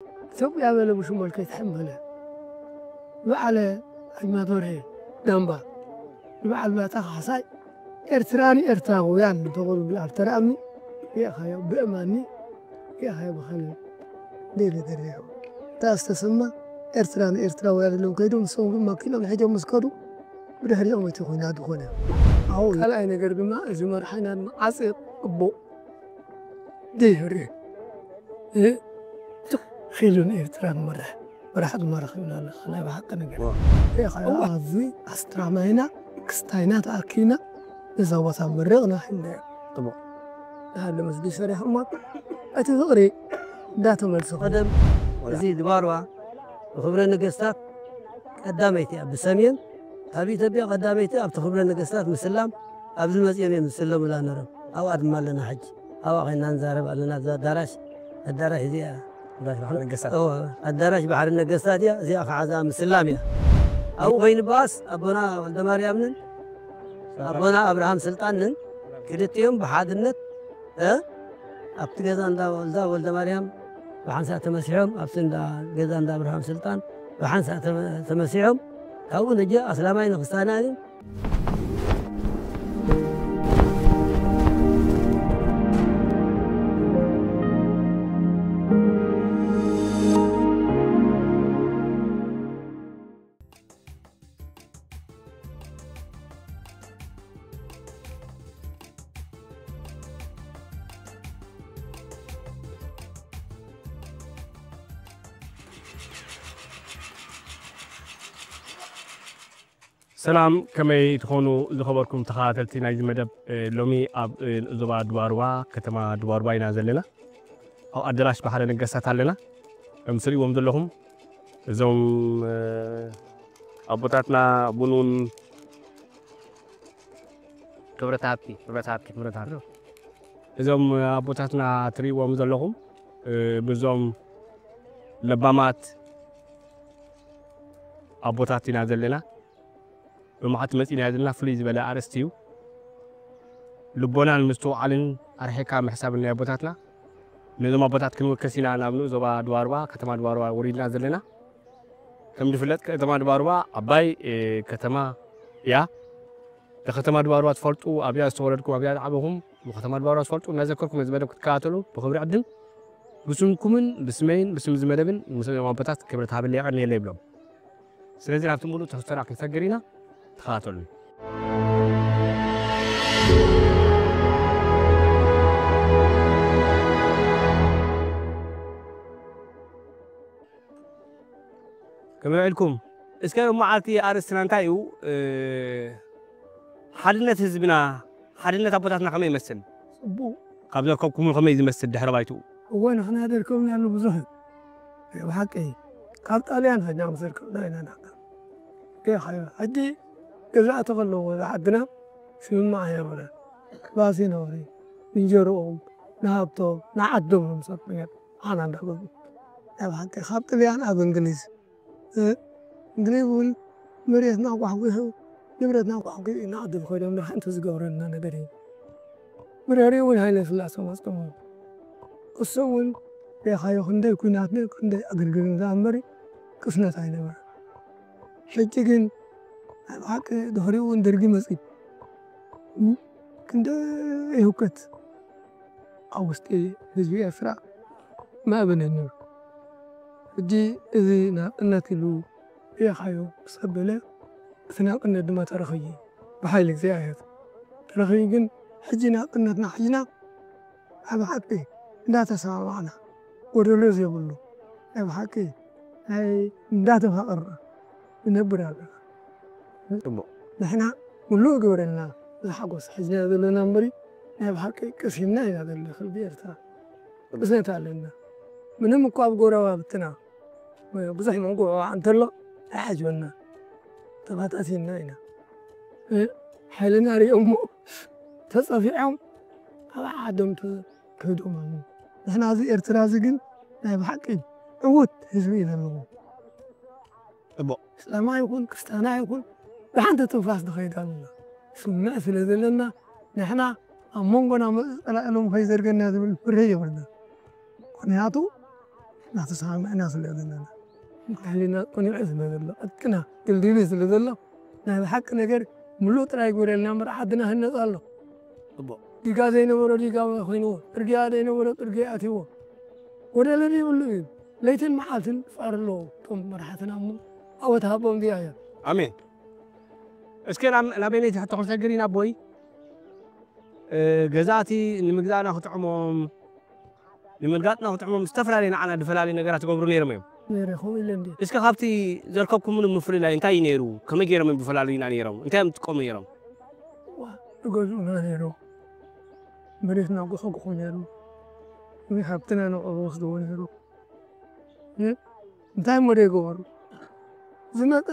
ኢትዮጵያ በለ ብሽሞል ከይተሐመለ በዓለ ኣጅማት ወርሄ ዳምባ ንበዓል ባታ ካሕሳይ ኤርትራን ኤርትራውያን ተቕርብል ኣብተረኣምኒ ሪእኻዮ ብእማኒ ሪእኻዮ ብኸለ ደይበገሪሑ እታ ዝተሰማ ኤርትራን ኤርትራውያን ኢሎም ከይዶም ንሶም ግን ማኪኖም ሕጆም ምስ ከዱ ብድሕሪኦም እቲ ኩናት ዝኾነ ኣብኡ ካልኣይ ነገር ድማ እዚ መርሓና ድማ ዓፂቕ እቦ ደይህርእ ኺሉ ንኤርትራ ንመርሕ መራሕ ድማ ረኺብና ኣለና ናይ ብሓቂ ነገር ሪኢኻዮ ኣብዚ ኣስትራማይና ክስታይና ተኣኪብና ነዛ ቦታ መሪቕና ሕነ ጽቡቕ ናሃለ መስጊድ ሰሪሖማ እቲ ፍቕሪ እንዳተመልሱ ቀደም እዚ ድባርዋ ብኽብረ ነገስታት ቀዳመይቲ እያ ብሰሜን ካብ ኢትዮጵያ ቀዳመይቲ ኣብቲ ክብረ ነገስታት ምስላም ኣብዚ መፅኦም እዮም ዝስለሙላ ነሮም ኣብኣ ድማ ኣለና ሕጂ ኣብኣ ኮይና ንዛረብ ኣለና እዛ ኣዳራሽ ኣዳራሽ እዚኣ ኣዳራሽ ባሕሪ ነገስታት እያ እዚኣ ከዓ እዛ ምስላም እያ ኣብኡ ኮይኑ በኣስ ኣቦና ወልደ ማርያምንን ኣቦና ኣብርሃም ስልጣንን ክልቲኦም ብሓድነት እ ኣብቲ ገዛ እንዳ ወልዳ ወልደ ማርያም ብሓንሳእ ተመሲሖም ኣብቲ እንዳ ገዛ እንዳ ኣብርሃም ስልጣን ብሓንሳእ ተመ- ተመሲሖም ካብኡ ነጀ ኣስላማይ ንክስታናንን ሰላም ከመይ ትኾኑ ዝኸበርኩም ተኸታተልቲ ናይዚ መደብ እ፣ ሎሚ ኣብ እ፣ ዞባ ድባርባ ከተማ ድባርባ ኢና ዘለና ኣብ ኣደራሽ ባሕረ ነገስታት ኣለና ከም ትሪእዎም ዘለኹም እዞም እ፣ ኣቦታትና ቡኑን ክብረት ሃብቲ ክብረት ሃብቲ ክብረት ሃብቲ እዞም ኣቦታትና ትሪእዎም ዘለኹም እ፣ ብዞም ለባማት ኣቦታት ኢና ዘለና ብመዓት መፂና ዘለና ፍሉይ ዝበለ ኣርእስቲ እዩ ልቦናን ምስትውዓልን ኣርሒካ ምሕሳብን ናይ ኣቦታትና ነዞም ኣቦታት ክንወከስ ኢና ናብ ንኡ ዞባ ድባርባ ከተማ ድባርባ ወሪድና ዘለና ከም ዝፍለጥ ከተማ ድባርባ ዓባይ እ፣ ከተማ እያ ንከተማ ድባርባ ትፈልጡ ኣብያ ዝተወለድኩም ኣብያ ዝዓበኹም ብከተማ ድባርባ ዝፈልጡ እናዘከርኩም እዚ መደብ ክትከታተሉ ብክብሪ ዕድም ብስምኩምን ብስመይን ብስም እዚ መደብን ምስዞም ኣቦታት ክብረት ሃብለይ የቐንየለይ ይብሎም ስለዚ ናብቲ ሙሉእ ትሕዝቶና ክንሰግር ኢና ተኸታተሉኒ ከመይ ውዒልኩም እስከ መዓልቲ ኣርእስትና እንታይ እዩ ሓድነት ህዝብና ሓድነት ኣቦታትና ከመይ ይመስል ካብ ዘርከብኩምሉ ከመይ ዝመስል ድሕረ ባይትኡ እወ ንሕና ደርከብናሉ ብዙሕ እዩ ብሓቂ ካብ ጣልያን ኸኛ ምስ ዘርከብና ኢና ንሕና ጌኻዮ ሕጂ ገዛእቲ ከለዎ ዝዓድና ስምምዕ ኣይነበረ ክባሲ ነብሪ እንጀርኦም ንሃብቶም ንዓዶም ንምሰጥ ነገር ሓና እንዳገቡ ናይ ብሓቂ ካብ ጥልያን ኣብ እንግሊዝ እንግሊዝ እውን መሬትና ጓሕጒሑ ንብረትና ጓሕጒሑ ኢና ዓዲ ዝኸደም ሓንቲ ዝገብረልና ነገር እዩ ብረሪ እውን ሃይለ ስላሰ ማስጠሙ እሱ እውን ሬኻዮ ክንደይ ኩናት ክንደይ ኣገልግልን ዝኣንበሪ ቅስነት ኣይነበረ ሕጂ ግን ኣብ ሓቂ ድሕሪኡ እውን ደርጊ መፂ ክንደይ ህውከት ኣብ ውሽጢ ህዝቢ ኤርትራ ማእበነ ነይሩ ሕጂ እዚ ናፅነት ኢሉ ሪኢኻዮ ምስ ኣበለ እቲ ናፅነት ድማ ተረኽዩ ብሓይሊ እግዚኣብሔር ተረኽዩ ግን ሕጂ ናፅነትና ሒዝና ኣብ ሓቂ እንዳተሰማማዕና ጎደሎ ዘይብሉ ናይ ብሓቂ ናይ እንዳተፋቐርና ንነብር ኣለና ንሕና ሙሉእ ግበረልና ዝሓጎስ ሒዝና ዘለና እምበሪ ናይ ብሓቂ ቀሲምና ኢና ዘለና ህዝቢ ኤርትራ ቅስነት ኣለና ምንም እኳ ኣብ ጎረባብትና ብዙሕ ምንጉዕባዕ እንተሎ ኣይሓጅበና ተባታቲና ኢና ሓይልና ሪኦሞ ተፀፊዖም ኣብ ዓዶም ክህዶም ኣለዉ ንሕና እዚ ኤርትራ እዚ ግን ናይ ብሓቂ ዕዉት ህዝቢ እዩ ዘለዎ እሞ እስላማ ይኹን ክርስታና ይኹን ብሓንቲ ትንፋስ ንኸይድ ኣለና ስምዕ ስለ ዘለና ንሕና ኣብ መንጎና መፅእ ፀላእሎም ከይዘርገና ዝብል ፍርህ የብልና ምክንያቱ እናተሰማማዕና ስለ ዘለና፣ ሕሊና ቁኒዑ ስለ ዘሎ፣ ዕጥቅና ድልድሉ ስለ ዘሎ፣ ናይ ብሓቂ ነገር ምሉእ ጥራይ ይግበረልና እምበር ዓድና ህነፅ ኣሎ። እቦ። ዲጋ ዘይነበሮ ዲጋ ኮይንዎ፣ ፅርግያ ዘይነበሮ ፅርግያ ኣትይዎ። ጎደሎ ዘይብሉ እዩ። ለይትን መዓልትን ፃር ኣለዎ። እቶም መራሕትና እሞ ኣወት ሃቦም እዚኣ እያ። ኣሜን። እስከ ናብ ናበይነይቲ ሕቶ ክንሰግር ኢና ኣቦይ? እ፣ ገዛእቲ ንምግዛእና ክጥዕሞም፣ ንምርጋጥና ክጥዕሞም ዝተፈላለየ ንዓና ዝተፈላለየ ነገራት ይገብሩ ነይሮም እዮም። ነይረ ከምኡ ኢለ እንዲ እስከ ካብቲ ዘርከብኩምሉ ምፍልላይ እንታይ እዩ ነይሩ? ከመይ ገይሮም እዮም ዝፈላለዩና ነይሮም? እንታይ እዮም ዝጥቀሙ ነይሮም? ዋ፣ ይገዝኡና ነይሮም። መሬትና ጉሕጉሑ ነይሩ። ሃብትና ንዕኡ ወስድዎ ነይሩ። እ? እንታይ እሞ ደይገበሩ? ዝመፀ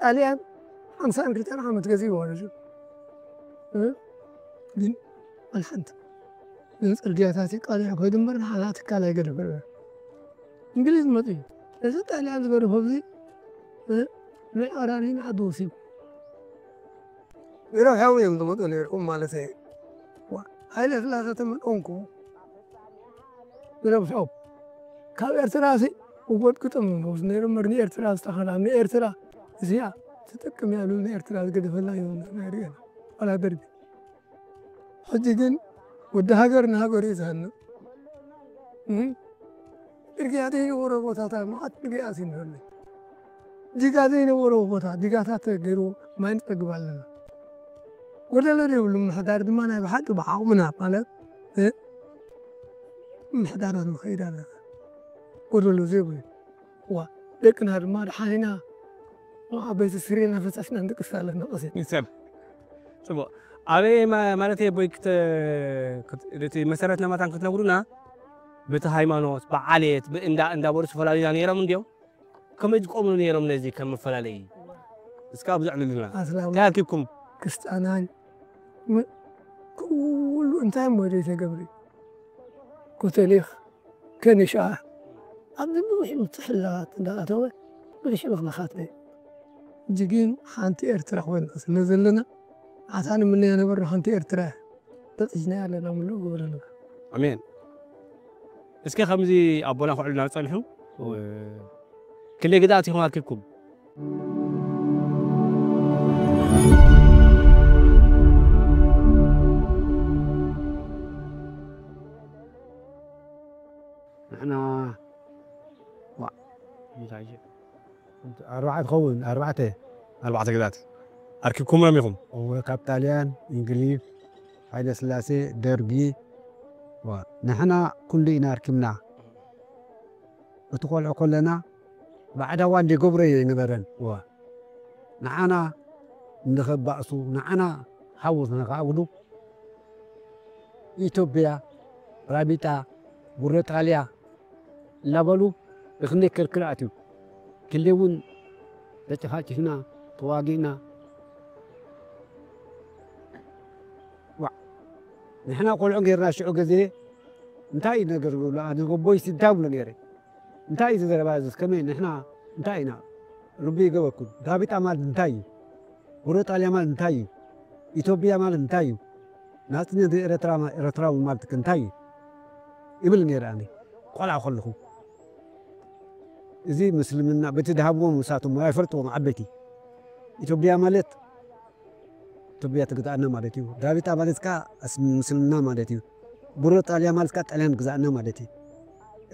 ጣልያን ሓምሳን ክልተን ዓመት ገዚእዎ ነይሩ። እ? ግን ኣልሓንቲ ግን ፅርግያታት ይቃልዕ ከይዱ እምበር ንሓና ትካል ኣይገደፈን። እንግሊዝ መፅኡ እዚ ጣልያን ዝገደፎ እዚ፣ እ? ንዓራሪ ንዓዲ ወሲዱ። ይረብሐው እዮም ዝመፁ ነይሮም ማለት እዩ። ዋ፣ ሃይለ ስላሰ ተመጠንኩ ዝረብሐው ካብ ኤርትራ ሲ እወድ ግጥም ነይሮም እምበር ንኤርትራ ዝተኸላ ንኤርትራ እዚኣ ትጠቅም ያሉ ንኤርትራ ዝገደፈላ እዮም ንሪኤና ዋላ ደርቢ። ሕጂ ግን ወዲ ሃገር ንሃገሩ እዩ ዝሃንእ። እ? ጽርግያ ዘይነበሮ ቦታታት መዓት ጽርግያ ኣሲንበለ። ዲጋ ዘይነበሮ ቦታ ዲጋታት ተገይሩ ማይ ንጸግብ ኣለና። ጎደሎ ዘይብሉ ምምሕዳር ድማ ናይ ብሓቂ ብዓቕምና ማለት፣ እ፣ ምምሕዳራት ንኸይድ ኣለና። ጎደሎ ዘይብሉ። እዋ፣ ደቅና ድማ ደሓን ኢና። ኣብ ዓበይቲ ስሪና ፈሳስና ንድቅስ ኣለና ቀሲን። ይሰብ። ጽቡቕ። ኣበይ ማ-፣ ማለት ኣቦይ ክተ-፣ ክት-፣ እቲ መሰረትና መታን ክትነግሩና፣ በቲ ሃይማኖት፣ ብዓሌት፣ ብእንዳ፣ እንዳበሉ ዝፈላልዩና ነይሮም እንድዮም? ከመይ ዝቆምሉ ነይሮም ነዚ ከም መፈላለዪ? እስከ ኣብዚ ኣዕልሉና። ኣስላም እንታይ ኣርኪብኩም? ክርስትያናን ም-፣ ኩሉ እንታይ እሞ ዘይተገብረ? ኮተሊኽ፣ ከኒሻ፣ ኣብዚ ብዙሕ ምትሕልላኻት እንዳኣተወ ብዙሕ ምኽንኻት ነይሩ። ሕጂ ግን ሓንቲ ኤርትራ ኮይና ስለ ዘለና፣ ኣታ ንምነያ ነበርና ሓንቲ ኤርትራ እያ። በጺሕናያ ኣለና ምሉእ ግብርና። ኣሜን። እስከ ከምዚ ኣቦና ክዕልና ጸኒሑ፣ ክንደይ ግዛኣት ኢኹም ኣርኪብኩም? ንሕና፣ ዋ፣ እንታይ እዩ? ኣርባዕተ ትኸውን፣ ኣርባዕተ። ኣርባዕተ ግዛት ኣርኪብኩምሎም ኢኹም? እወ፣ ካብ ጣልያን፣ እንግሊዝ፣ ሃይለ ስላሴ፣ ደርጊ፣ ዋ፣ ንሕና ኩሉ ኢና ኣርኪብና። እቲ ቆልዑ ከለና፣ ባዕዳዋን ዲገብሮ ኣይነበረን። ዋ፣ ንዓና ንኸባእሱ፣ ንዓና ሓውስ ንኸኣብሉ፣ ኢትዮጵያ፣ ራቢጣ፣ ጉረጣልያ እናበሉ እኽሊ ክልክል ኣትዩ። ክንደይ እውን ተጨፋጭፍና፣ ተዋጊእና። ዋዕ፣ ንሕና ቆልዑ ጌርና ሽዑ ግዜ እንታይ እዩ ነገር ዝብሉ? ኣነ ጎቦይሲ እንታይ ብሎ ነይረ? እንታይ እዩ ዘረባ እዚስ? ከመይ ንሕና እንታይ ኢና? ርቢ ይገበኩም። ራቢጣ ማለት እንታይ እዩ? ጉረጣልያ ማለት እንታይ እዩ? ኢትዮጵያ ማለት እንታይ እዩ? ናጽነት ኤርትራ ማ-፣ ኤርትራዊ ማለት ከ እንታይ እዩ? ይብል ነይረ ኣነ ቆልዓ ከለኹ። እዚ ምስልምና በቲ ድሃብዎም ንሳቶም ኣይፈልጥዎም ዓበይቲ። ኢትዮጵያ ማለት ኢትዮጵያ ትግዛእና ማለት እዩ። ራቢጣ ማለት ከኣ ኣስ-፣ ምስልምና ማለት እዩ። ጉረጣልያ ማለት ከኣ ጣልያን ትግዛእና ማለት እዩ።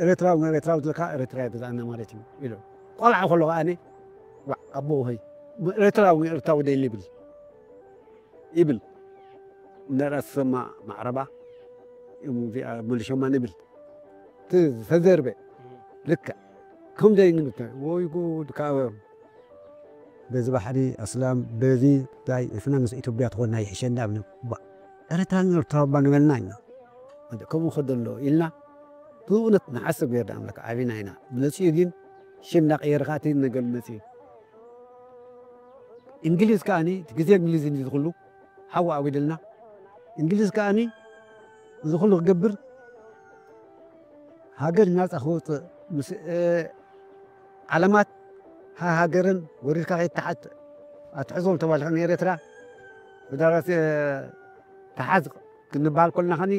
ኤርትራዊ ንኤርትራዊ ዝብል ከኣ ኤርትራ ይግዛእና ማለት እዩ ኢሎም። ቆልዓ ከለኹ ኣነ፣ ዋዕ፣ ኣቦ ሆይ፣ ኤርትራዊ ንኤርትራዊ ደይን ይብል፣ ይብል። እንደራስ ሰማ ማዕረባ፣ እዚኣ መሊሾማ ንብል። ት-፣ ተዘርበ። ልክዕ። ከም ዘይንብል ተ-፣ ወይ ጉድ፣ ካብ በዚ ባሕሪ ኣስላም፣ በዚ ታይ፣ ንሕና ምስ ኢትዮጵያ ትኾንና ይሕሸና ብለ። ባ-፣ ኤርትራ ንኤርትራ እባ ንበልና ኢና። እንተ ከምኡ ከደሎ ኢልና፣ ብእውነት ንሓስብ ጌርና ኣምላክ ዓቢና ኢና። መጺኡ ግን ሽም እናቀየርካ እቲ ነገር መጺኡ። እንግሊዝ ከኣኒ፣ እቲ ግዜ እንግሊዝ እንዲ ዝኽሉ ሓዊ ኣዊደልና። እንግሊዝ ከኣኒ እዚ ኩሉ ክገብር ሃገር ናጻ ክወጽእ ምስ፣ እ፣ ዓለማት ሃ-፣ ሃገርን ወሪድካ ከይተሓዝ ኣትሕዞም ተባልካ ንኤርትራ ብዳራት፣ እ፣ ተሓዝ ክንበሃል ኮልና ኸኒ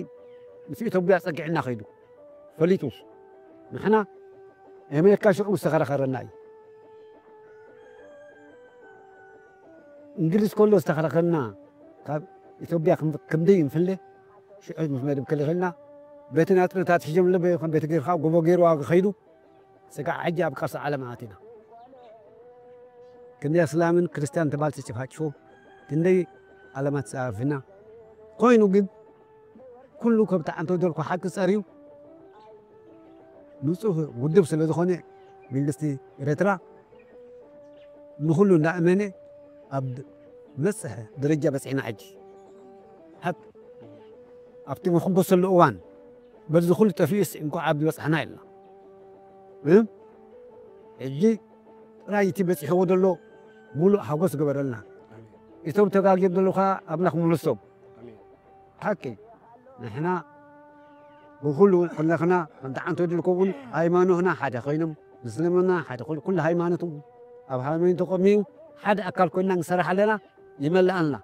ምስ ኢትዮጵያ ጸጊዕና ኸይዱ ፈሊጡ። ንሕና ኣሜሪካ ሽዑ ዝተኸራኸረና እዩ። እንግሊዝ ከሎ ዝተኸራኸረና ካብ ኢትዮጵያ ክንደይ ንፍለ ሽዑ ምስ መደብ ከልኸልና ቤትን ኣጥርታት ሒዞም ለበ ከም ቤት ገይርካ ጎቦ ገይሩ ዋጋ ከይዱ ስጋዕ ሕጂ ኣብ ቃልሲ ዓለም ኣቲና ክንደይ ኣስላምን ክርስቲያን ተባል ተጨፋጭፎ ክንደይ ዓለማት ጸርፍና ኮይኑ ግን ኩሉ ከብቲ ዓንተው ደልኩ ሓቂ ጸርዩ ንጹህ ውድብ ስለ ዝኾነ መንግስቲ ኤርትራ ንኹሉ እንዳእመነ ኣብ ዝበጽሐ ደረጃ በጺሕና ሕጂ። ሓቅ ኣብቲ ንሕጎሰሉ እዋን በዚ ኩሉ ጠፊኡስ እንኳዕ ኣብ ዝበጽሕና ኢልና። እም? ሕጂ ጥራይ እቲ በጺሕዎ ዘሎ ሙሉእ ሓጎስ ገበረልና። እቶም ተጋግዮም ዘለዉ ከዓ ኣምላኽ ምልሶም። ሓቂ ንሕና ብኹሉ ኩለኽና ከምቲ ዓንቶ ድልኮ እውን ሃይማኖትና ሓደ ኮይኖም ምስልምና ሓደ ኮይኑ ኩሉ ሃይማኖት እውን ኣብ ሃይማኖት ተቆሚዩ ሓደ ኣካል ኮይና ንሰርሕ ኣለና ይመልኣልና።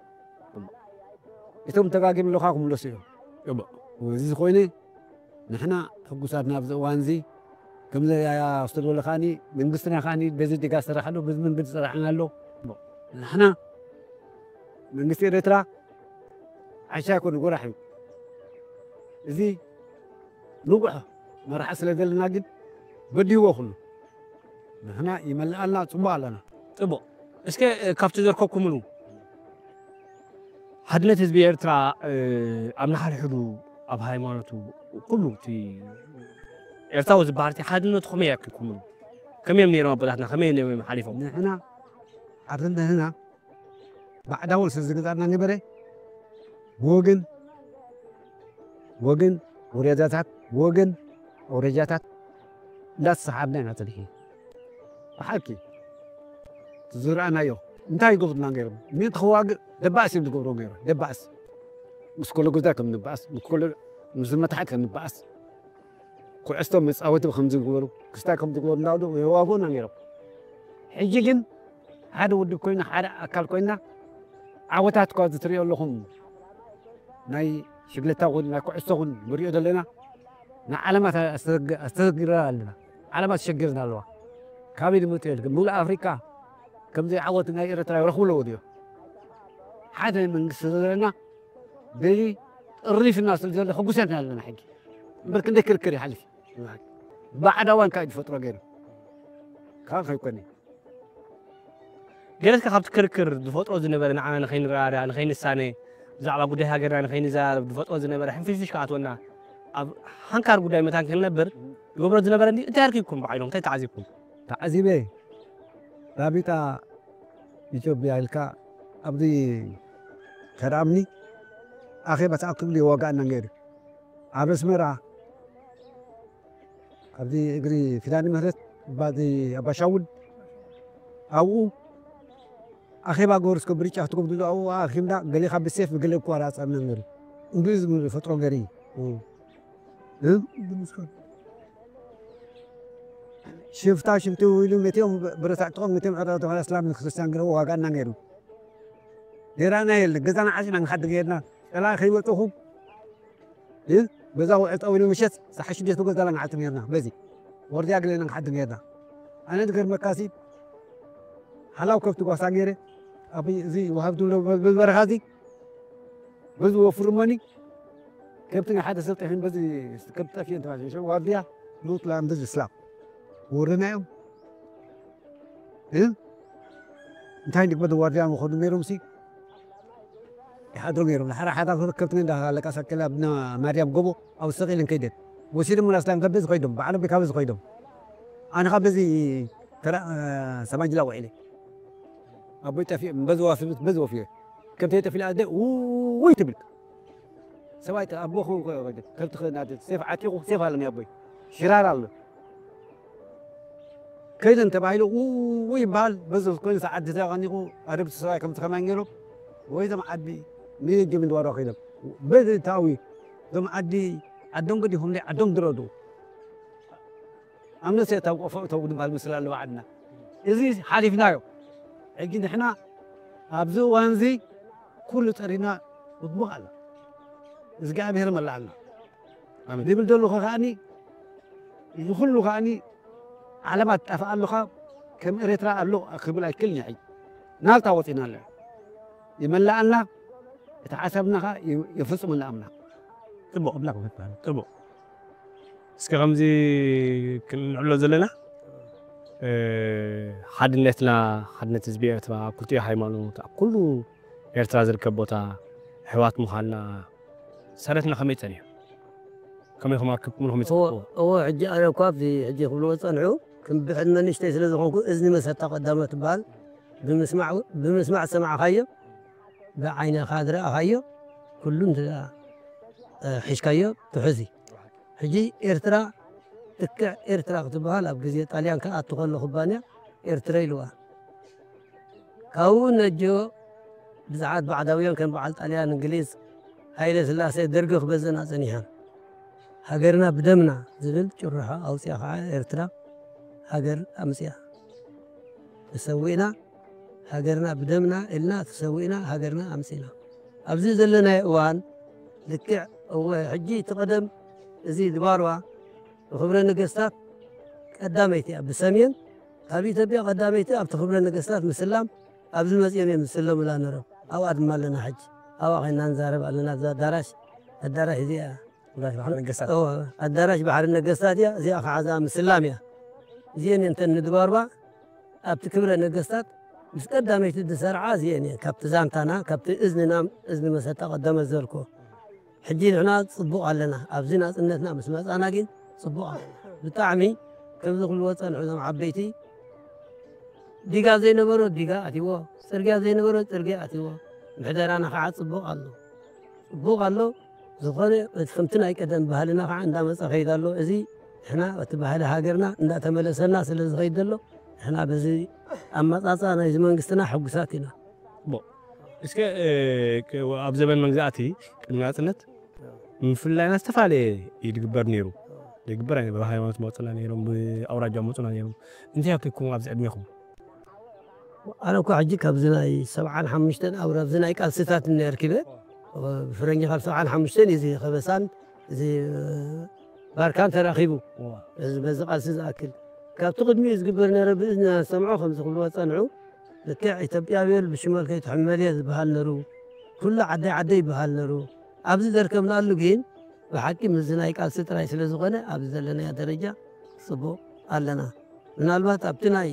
እቶም ተጋግዮም ኣለኻ ክምለሱ እዮም። እሞ እዚ ዝኾይነ ንሕና ሕጉሳት ናብዚ እዋን እዚ ከምዚ ኣስተድወለ ከዓኒ መንግስትና ከዓኒ በዚ ዲጋ ዝሰርሕ ኣሎ በዚ መንገዲ ዝሰርሕና ኣሎ። ንሕና መንግስቲ ኤርትራ ዓሻ ይኮኑ ጎራሕ እዩ። እዚ ንጉሕ መራሒ ስለ ዘለና ግን በዲዎ ኩሉ ንሕና ይመልኣልና ጽቡቅ ኣለና። ጽቡቅ። እስከ ካብቲ ዘርከብኩምሉ ሓድነት ህዝቢ ኤርትራ ኣብ ንሓድሕዱ ኣብ ሃይማኖቱ ኩሉ እቲ ኤርትራዊ ዝበሃል እቲ ሓድነቱ ከመይ ኣኪብኩምሉ? ከመይ እዮም ነይሮም ኣቦታትና? ከመይ እዮም ነይሮም ሓሊፎም? ንሕና ሓድነትና ባዕዳውን ስለ ዝገዛእና ነበረ ብወገን ወገን ወረጃታት ወገን ኣውረጃታት እንዳተሰሓብና ኢና ተሪሕና። ብሓቂ ዝረኣናዮ እንታይ ይገብሩና ነይሮም? ምእንቲ ክዋግእ ደባእስ እዮም ዝገብሩ ነይሮም። ደባእስ ምስ ኮሎ ገዛ ከም ንበኣስ ምስ ኮሎ ምስ መታሓት ከም ንበኣስ ኩዕስቶ መጻወቲ ከም ዝግበሩ ክስታይ ከም ዝግበሩ እንዳውዱ የዋግኡና ነይሮም። ሕጂ ግን ሓደ ውድብ ኮይና ሓደ ኣካል ኮይና ዓወታት እኳ ዝትሪኦ ኣለኹም ናይ ሽግለታ ኹን ናይ ኩዕሶ ኹን ንሪኦ ዘለና ንዓለማት ኣስተግራ ኣለና። ዓለማት ተሸጊርና ኣለዋ። ካበይ ዝመፅእ የለ ሙሉእ ኣፍሪካ ከምዚ ዓወት ናይ ኤረትራ ይረኽቡ ኣለዎ ድዮ? ሓደ መንግስቲ ዘለና በዚ ጥሪፍና ስለ ዘሎ ሕጉሳት ኣለና ሕጂ እምበር ክንደይ ክርክር ይሓልፍ ባዕዳዋን ካብ ዝፈጥሮ ገይሩ ካብ ከይኮነ ገለስከ ካብቲ ክርክር ዝፈጥሮ ዝነበረ ንዓና ንኸይንረዳዳእ ንኸይንሳነ ብዛዕባ ጉዳይ ሃገርና ንኸይንዘራረብ ዝፈጥሮ ዝነበረ ሕንፍሽፍሽ ክኣትወና ኣብ ሓንካር ጉዳይ መታን ክንነብር ዝገብሮ ዝነበረ እንዲ እንታይ ኣርኪብኩም ባዕሎም እንታይ ተዓዚብኩም? ተዓዚበ ራቢጣ ኢትዮጵያ ኢልካ ኣብዚ ተራምኒ ኣኼባ ተኣኪብሉ ይዋጋእና ነይሩ ኣብ ኣስመራ ኣብዚ እግሪ ኪዳነ ምህረት ባዚ ኣባሻውል ኣብኡ ኣኼባ ገበሩ እስከ ብርጫ ክትገብሩ ኣብኡ ኣኺብና ገሌኻ ብሴፍ ብገለ እኮ ኣራጻምና ነይሩ እንግሊዝ ዝፈጥሮ ገሪ ሽፍታ ሽፍቲ ውሉ መቴኦም ብረታዕ ጥቖም መቴኦም ዕራቱ እስላም ክርስቲያን ገረቡ ዋጋና ነይሩ ጌራና የለ ገዛና ዓጺና ንሓድር ጌርና ጸላኢ ከይመጠኹም በዛ ውዕል ጠዊሉ ምሸት ሰሓ ሽደቱ ገዛና ንዓልቲ ጌርና በዚ ወርድያ ግለና ንሓድር ጌርና ኣነ ዝገርመካሲ ሓላው ከብቲ ጓሳ ጌረ ኣብ እዚ ወሃብ ድሎ በርኻ እዚ በዚ ወፍርመኒ ከብቲ ናይ ሓደ ሰብ ጠፊን በዚ ከብቲ ጠፊን ተባለ ሽዑ ዋርድያ ሉጥ ላም በዚ ስላም ወርናዮም እ እንታይ ንግበር ዋርድያ መኾኑ ነይሮም ሲ ይሓድሩ ነይሮም ንሓራ ሓዳ ከብቲ እንዳለቃሳ ከላ ብና ማርያም ጎቦ ኣብ ሰቂለን ከይደን ወሲድም ላስላም ከበዚ ኮይዶም ባዕሎም ብካበዚ ኮይዶም ኣነ ካብ በዚ ተራ ሰማጅላ ውዒለ ኣቦይ ጠፊእ በዚ ዋፊ በዚ ወፍዮ ከብተይ ጠፊላ ኣደ ውይ ትብል ሰብኣይ ኣቦኹ ከብቲ ክናደ ሴፍ ዓጢቑ ሴፍ ኣለኒ ኣቦይ ሽራር ኣሎ ከይደን ተባሂሉ ውይ ይበሃል በዚ ኮይኑ ሰዓት ድዛ ቀኒቑ ኣረብቲ ሰብኣይ ከምቲ ከማይ ገይሮም ወይ ዞም ዓዲ ንየጀም ንድዋሮ ከይዶም በዚ ታዊ ዞም ዓዲ ዓዶም ገዲፎም ዓዶም ድረዱ ኣብ ነፍሲ እታ ቆፎ እተው ዝበሃል ምስል ኣለዋ ዓድና እዚ ሓሊፍናዮ ሕጂ ንሕና ኣብዚ እዋን እዚ ኩሉ ጠሪና ውድቡቕ ኣላ እግዚኣብሔር መላኣልና ዝብል ዘለኹ ከዓኒ እዚ ኩሉ ከዓኒ ዓለማ ትጠፍእ ኣለኻ፣ ከም ኤርትራ ኣሎ ክብል ኣይክልኒ። ሕጂ ናብታ ወፂና ኣለና። ይመልኣልና፣ እቲ ሓሳብና ኸዓ ይ-፣ የፈፅመልና ኣምላኽ። ጽቡቕ፣ ኣምላኽ ይመስገን። ጽቡቕ። እስከ ከምዚ ክንዕሎ ዘለና፣ እ፣ ሓድነትና፣ ሓድነት ህዝቢ ኤርትራ፣ ኣብ ክልቲኡ ሃይማኖት፣ ኣብ ኩሉ ኤርትራ ዝርከብ ቦታ ኣሕዋት ምዃንና፣ ሰረትና ከመይ ጸኒሑ? ከመይ ኢኹም ኣርክብኩምሉ? ከመይ እዎ፣ ጸኒሑ? እዎ፣ ሕጂ ኣነ እኳ ኣብዚ ሕጂ ክብልዎ ዝጸንሑ፣ ከም ብሕልሚ ንእሽተይ ስለ ዝኾንኩ፣ እዝኒ መሰታ ቀዳመ ትበሃል። ብምስማዕ፣ ብምስማዕ ዝሰማዕካዮ፣ ብዓይንኻ ዝረኣኻዮ፣ ኩሉ እንተ ደኣ፣ እ፣ ሒዝካዮ ትሕዝ እዩ። ሕጂ ኤርትራ፣ ልክዕ ኤርትራ ክትበሃል ኣብ ግዜ ጣልያን ክኣቱ ከሎ ኩባንያ ኤርትረ ኢልዋ። ካብኡ ነጆ ብዙሓት ባዕዳውያን ከም በዓል ጣልያን፣ እንግሊዝ፣ ሃይለ ስላሴ፣ ደርጊ ክበዘና ጸኒሖም። ሃገርና ብደምና ዝብል ጭርሖ ኣውጺኣ ኸዓ ኤርትራ ሃገር ኣምጺኣ። ተሰዊእና ሃገርና ብደምና ኢልና ተሰዊእና ሃገርና ኣምጺና። ኣብዚ ዘለናዮ እዋን ልክዕ እወ፣ ሕጂ እቲ ቀደም እዚ ድባርዋ ብክብረ ነገስታት ቀዳመይቲ እያ። ብሰሜን ካብ ኢትዮጵያ ቀዳመይቲ ኣብቲ ክብረ ነገስታት ምስላም ኣብዚ መጺኦም እዮም ዝስለሙላ ነይሮም። ኣብኣ ድማ ኣለና ሕጂ። ኣብኣ ኮይንና ንዛረብ ኣለና። እዛ ኣዳራሽ፣ ኣዳራሽ እዚኣ እያ። ኣዳራሽ ባሕሪ ነገስታት። እወ፣ ኣዳራሽ ባሕሪ ነገስታት እያ። እዚኣ ከዓ እዛ ምስላም እያ። እዚአን እየን እተን ንድባርባ ኣብቲ ክብረ ነገስታት ምስ ቀዳመይቲ ዝሰርዓ እዚአን እየን። ካብቲ ዛንታና፣ ካብቲ እዝንና፣ እዝኒ መሰታ ቀደመ ዘልኮ። ሕጂ ንሕና ጽቡቕ ኣለና። ኣብዚ ናጽነትና ምስ መጻና ግን ጽቡቕ ኣለና። ብጣዕሚ ከምዚ ክብልዎ ጸንሑ እዞም ዓበይቲ፣ ዲጋ ዘይነበሮ ዲጋ ኣትይዎ፣ ጽርግያ ዘይነበሮ ጽርግያ ኣትይዎ። ምሕደራና ከዓ ጽቡቕ ኣሎ። ጽቡቕ ኣሎ። ዝኾነ እቲ ከምቲ ናይ ቀደም ባህልና ከዓ እንዳመጸ ከይድ ኣሎ። እዚ ንሕና እቲ ባህሊ ሃገርና እንዳተመለሰልና ስለ ዝኸይድ ዘሎ፣ ንሕና በዚ ኣመጻጽኣ ናይዚ መንግስትና ሕጉሳት ኢና። ቦ-፣ እስከ፣ እ፣ ክ-፣ ኣብ ዘበን መግዛእቲ ቅድሚ ናጽነት ምፍላይና ዝተፈላለየ እዩ ዝግበር ነይሩ። ዝግበር ኣይነበረ። ሃይማኖት መጹና ነይሮም፣ ብኣውራጃ መጹና ነይሮም። እንታይ ኣኪብኩም ኣብዚ ዕድሜኹም? ኣነ እኮ ሕጂ ካብዚ ናይ ሰብዓን ሓሙሽተን ኣብ፣ ኣብዚ ናይ ቃልስታት እኒ ኣርኪበ፣ ብፍረንጂ ካብ ሰብዓን ሓሙሽተን እዩ እዚ ከበሳን እዚ ባርካን ተራኺቡ። እዋ። እዚ በዚ ቃልሲ ዝኣክል። ካብቲ ቅድሚኡ ዝግበር ነረ ብእዝንና ዝሰምዖ ከምዚ ክብልዎ ጸንሑ፣ ልክዕ ኢትዮጵያውያን ብሽመል ከይትሕመል እየ ዝበሃል ነሩ። ኩሉ ዓደይ ዓደይ ይበሃል ነሩ። ኣብዚ ዘርከብናሉ ግን ብሓቂ ምስዚ ናይ ቃልሲ ጥራይ ስለ ዝኾነ ኣብዚ ዘለናዮ ደረጃ ጽቡቕ ኣለና። ምናልባት ኣብቲ ናይ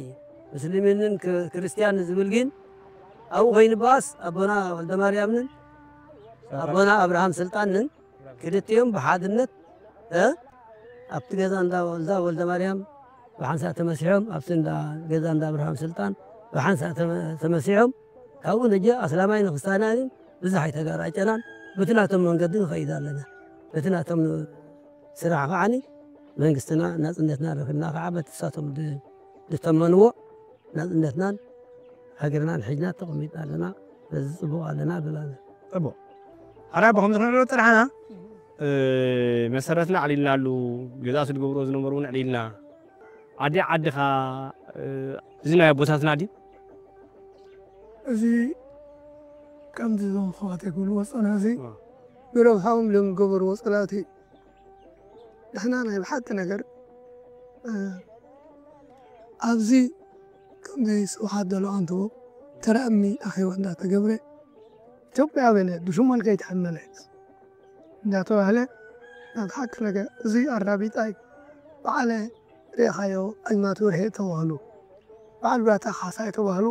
ምስልምንን ክ-፣ ክርስትያን ዝብል ግን ኣብኡ ኮይኑ በኣስ ኣቦና ወልደማርያምን ኣቦና ኣብርሃም ስልጣንን ክልቲኦም ብሓድነት፣ እ፣ ኣብቲ ገዛ እንዳ ወልዳ ወልደማርያም ብሓንሳእ ተመሲሖም፣ ኣብቲ እንዳ ገዛ እንዳ ኣብርሃም ስልጣን ብሓንሳእ ተመ-፣ ተመሲሖም፣ ካብኡ ነጀ ኣስላማይ ንክስታናይን ብዙሕ ኣይተጋራጨናን፣ በቲ ናቶም መንገዲ ንኸይድ ኣለና። በቲ ናቶም ስራሕ ከዓኒ መንግስትና ናጽነትና ረኺብና ከዓ በቲ ንሳቶም ድ-፣ ዝተመንዎ ናጽነትናን ሃገርናን ሒዝና ተቐሚጥና ኣለና። በዚ ጽቡቕ ኣለና እብል ኣነ። ጽቡቕ። ሓራይ ብኸምዚ ክንሪኦ ጥራሕና፣ እ፣ መሰረትና ኣዕሊልና ኣሉ፣ ገዛእቲ ዝገብርዎ ዝነበሩ እውን ኣዕሊልና። ኣዲ ዓድኻ፣ እ፣ እዚ ናይ ኣቦታትና ድዩ? እዚ ከምዚ እዞም ኣሕዋተይ ክብልዎ ዝጸንሑ እዚ እ። ብረብሓኦም ኢሎም ዝገበርዎ ጸላእቲ እዩ። ንሕና ናይ ብሓቂ ነገር፣ እ፣ ኣብዚ ከምዚ ስብሓት ደሎ ኣንትዎ ተራ እምኒ ኣኼባ እንዳተገብረ ኢትዮጵያውያን ብሽሞን ከይተሓመለ እንዳተባህለ፣ ናይ ብሓቂ ነገር እዚ ኣራቢጣይ በዓለ ርኢኻዮ ኣልማት ወርሄ ተባህሉ፣ በዓል ብራታ ካሕሳይ ተባህሉ፣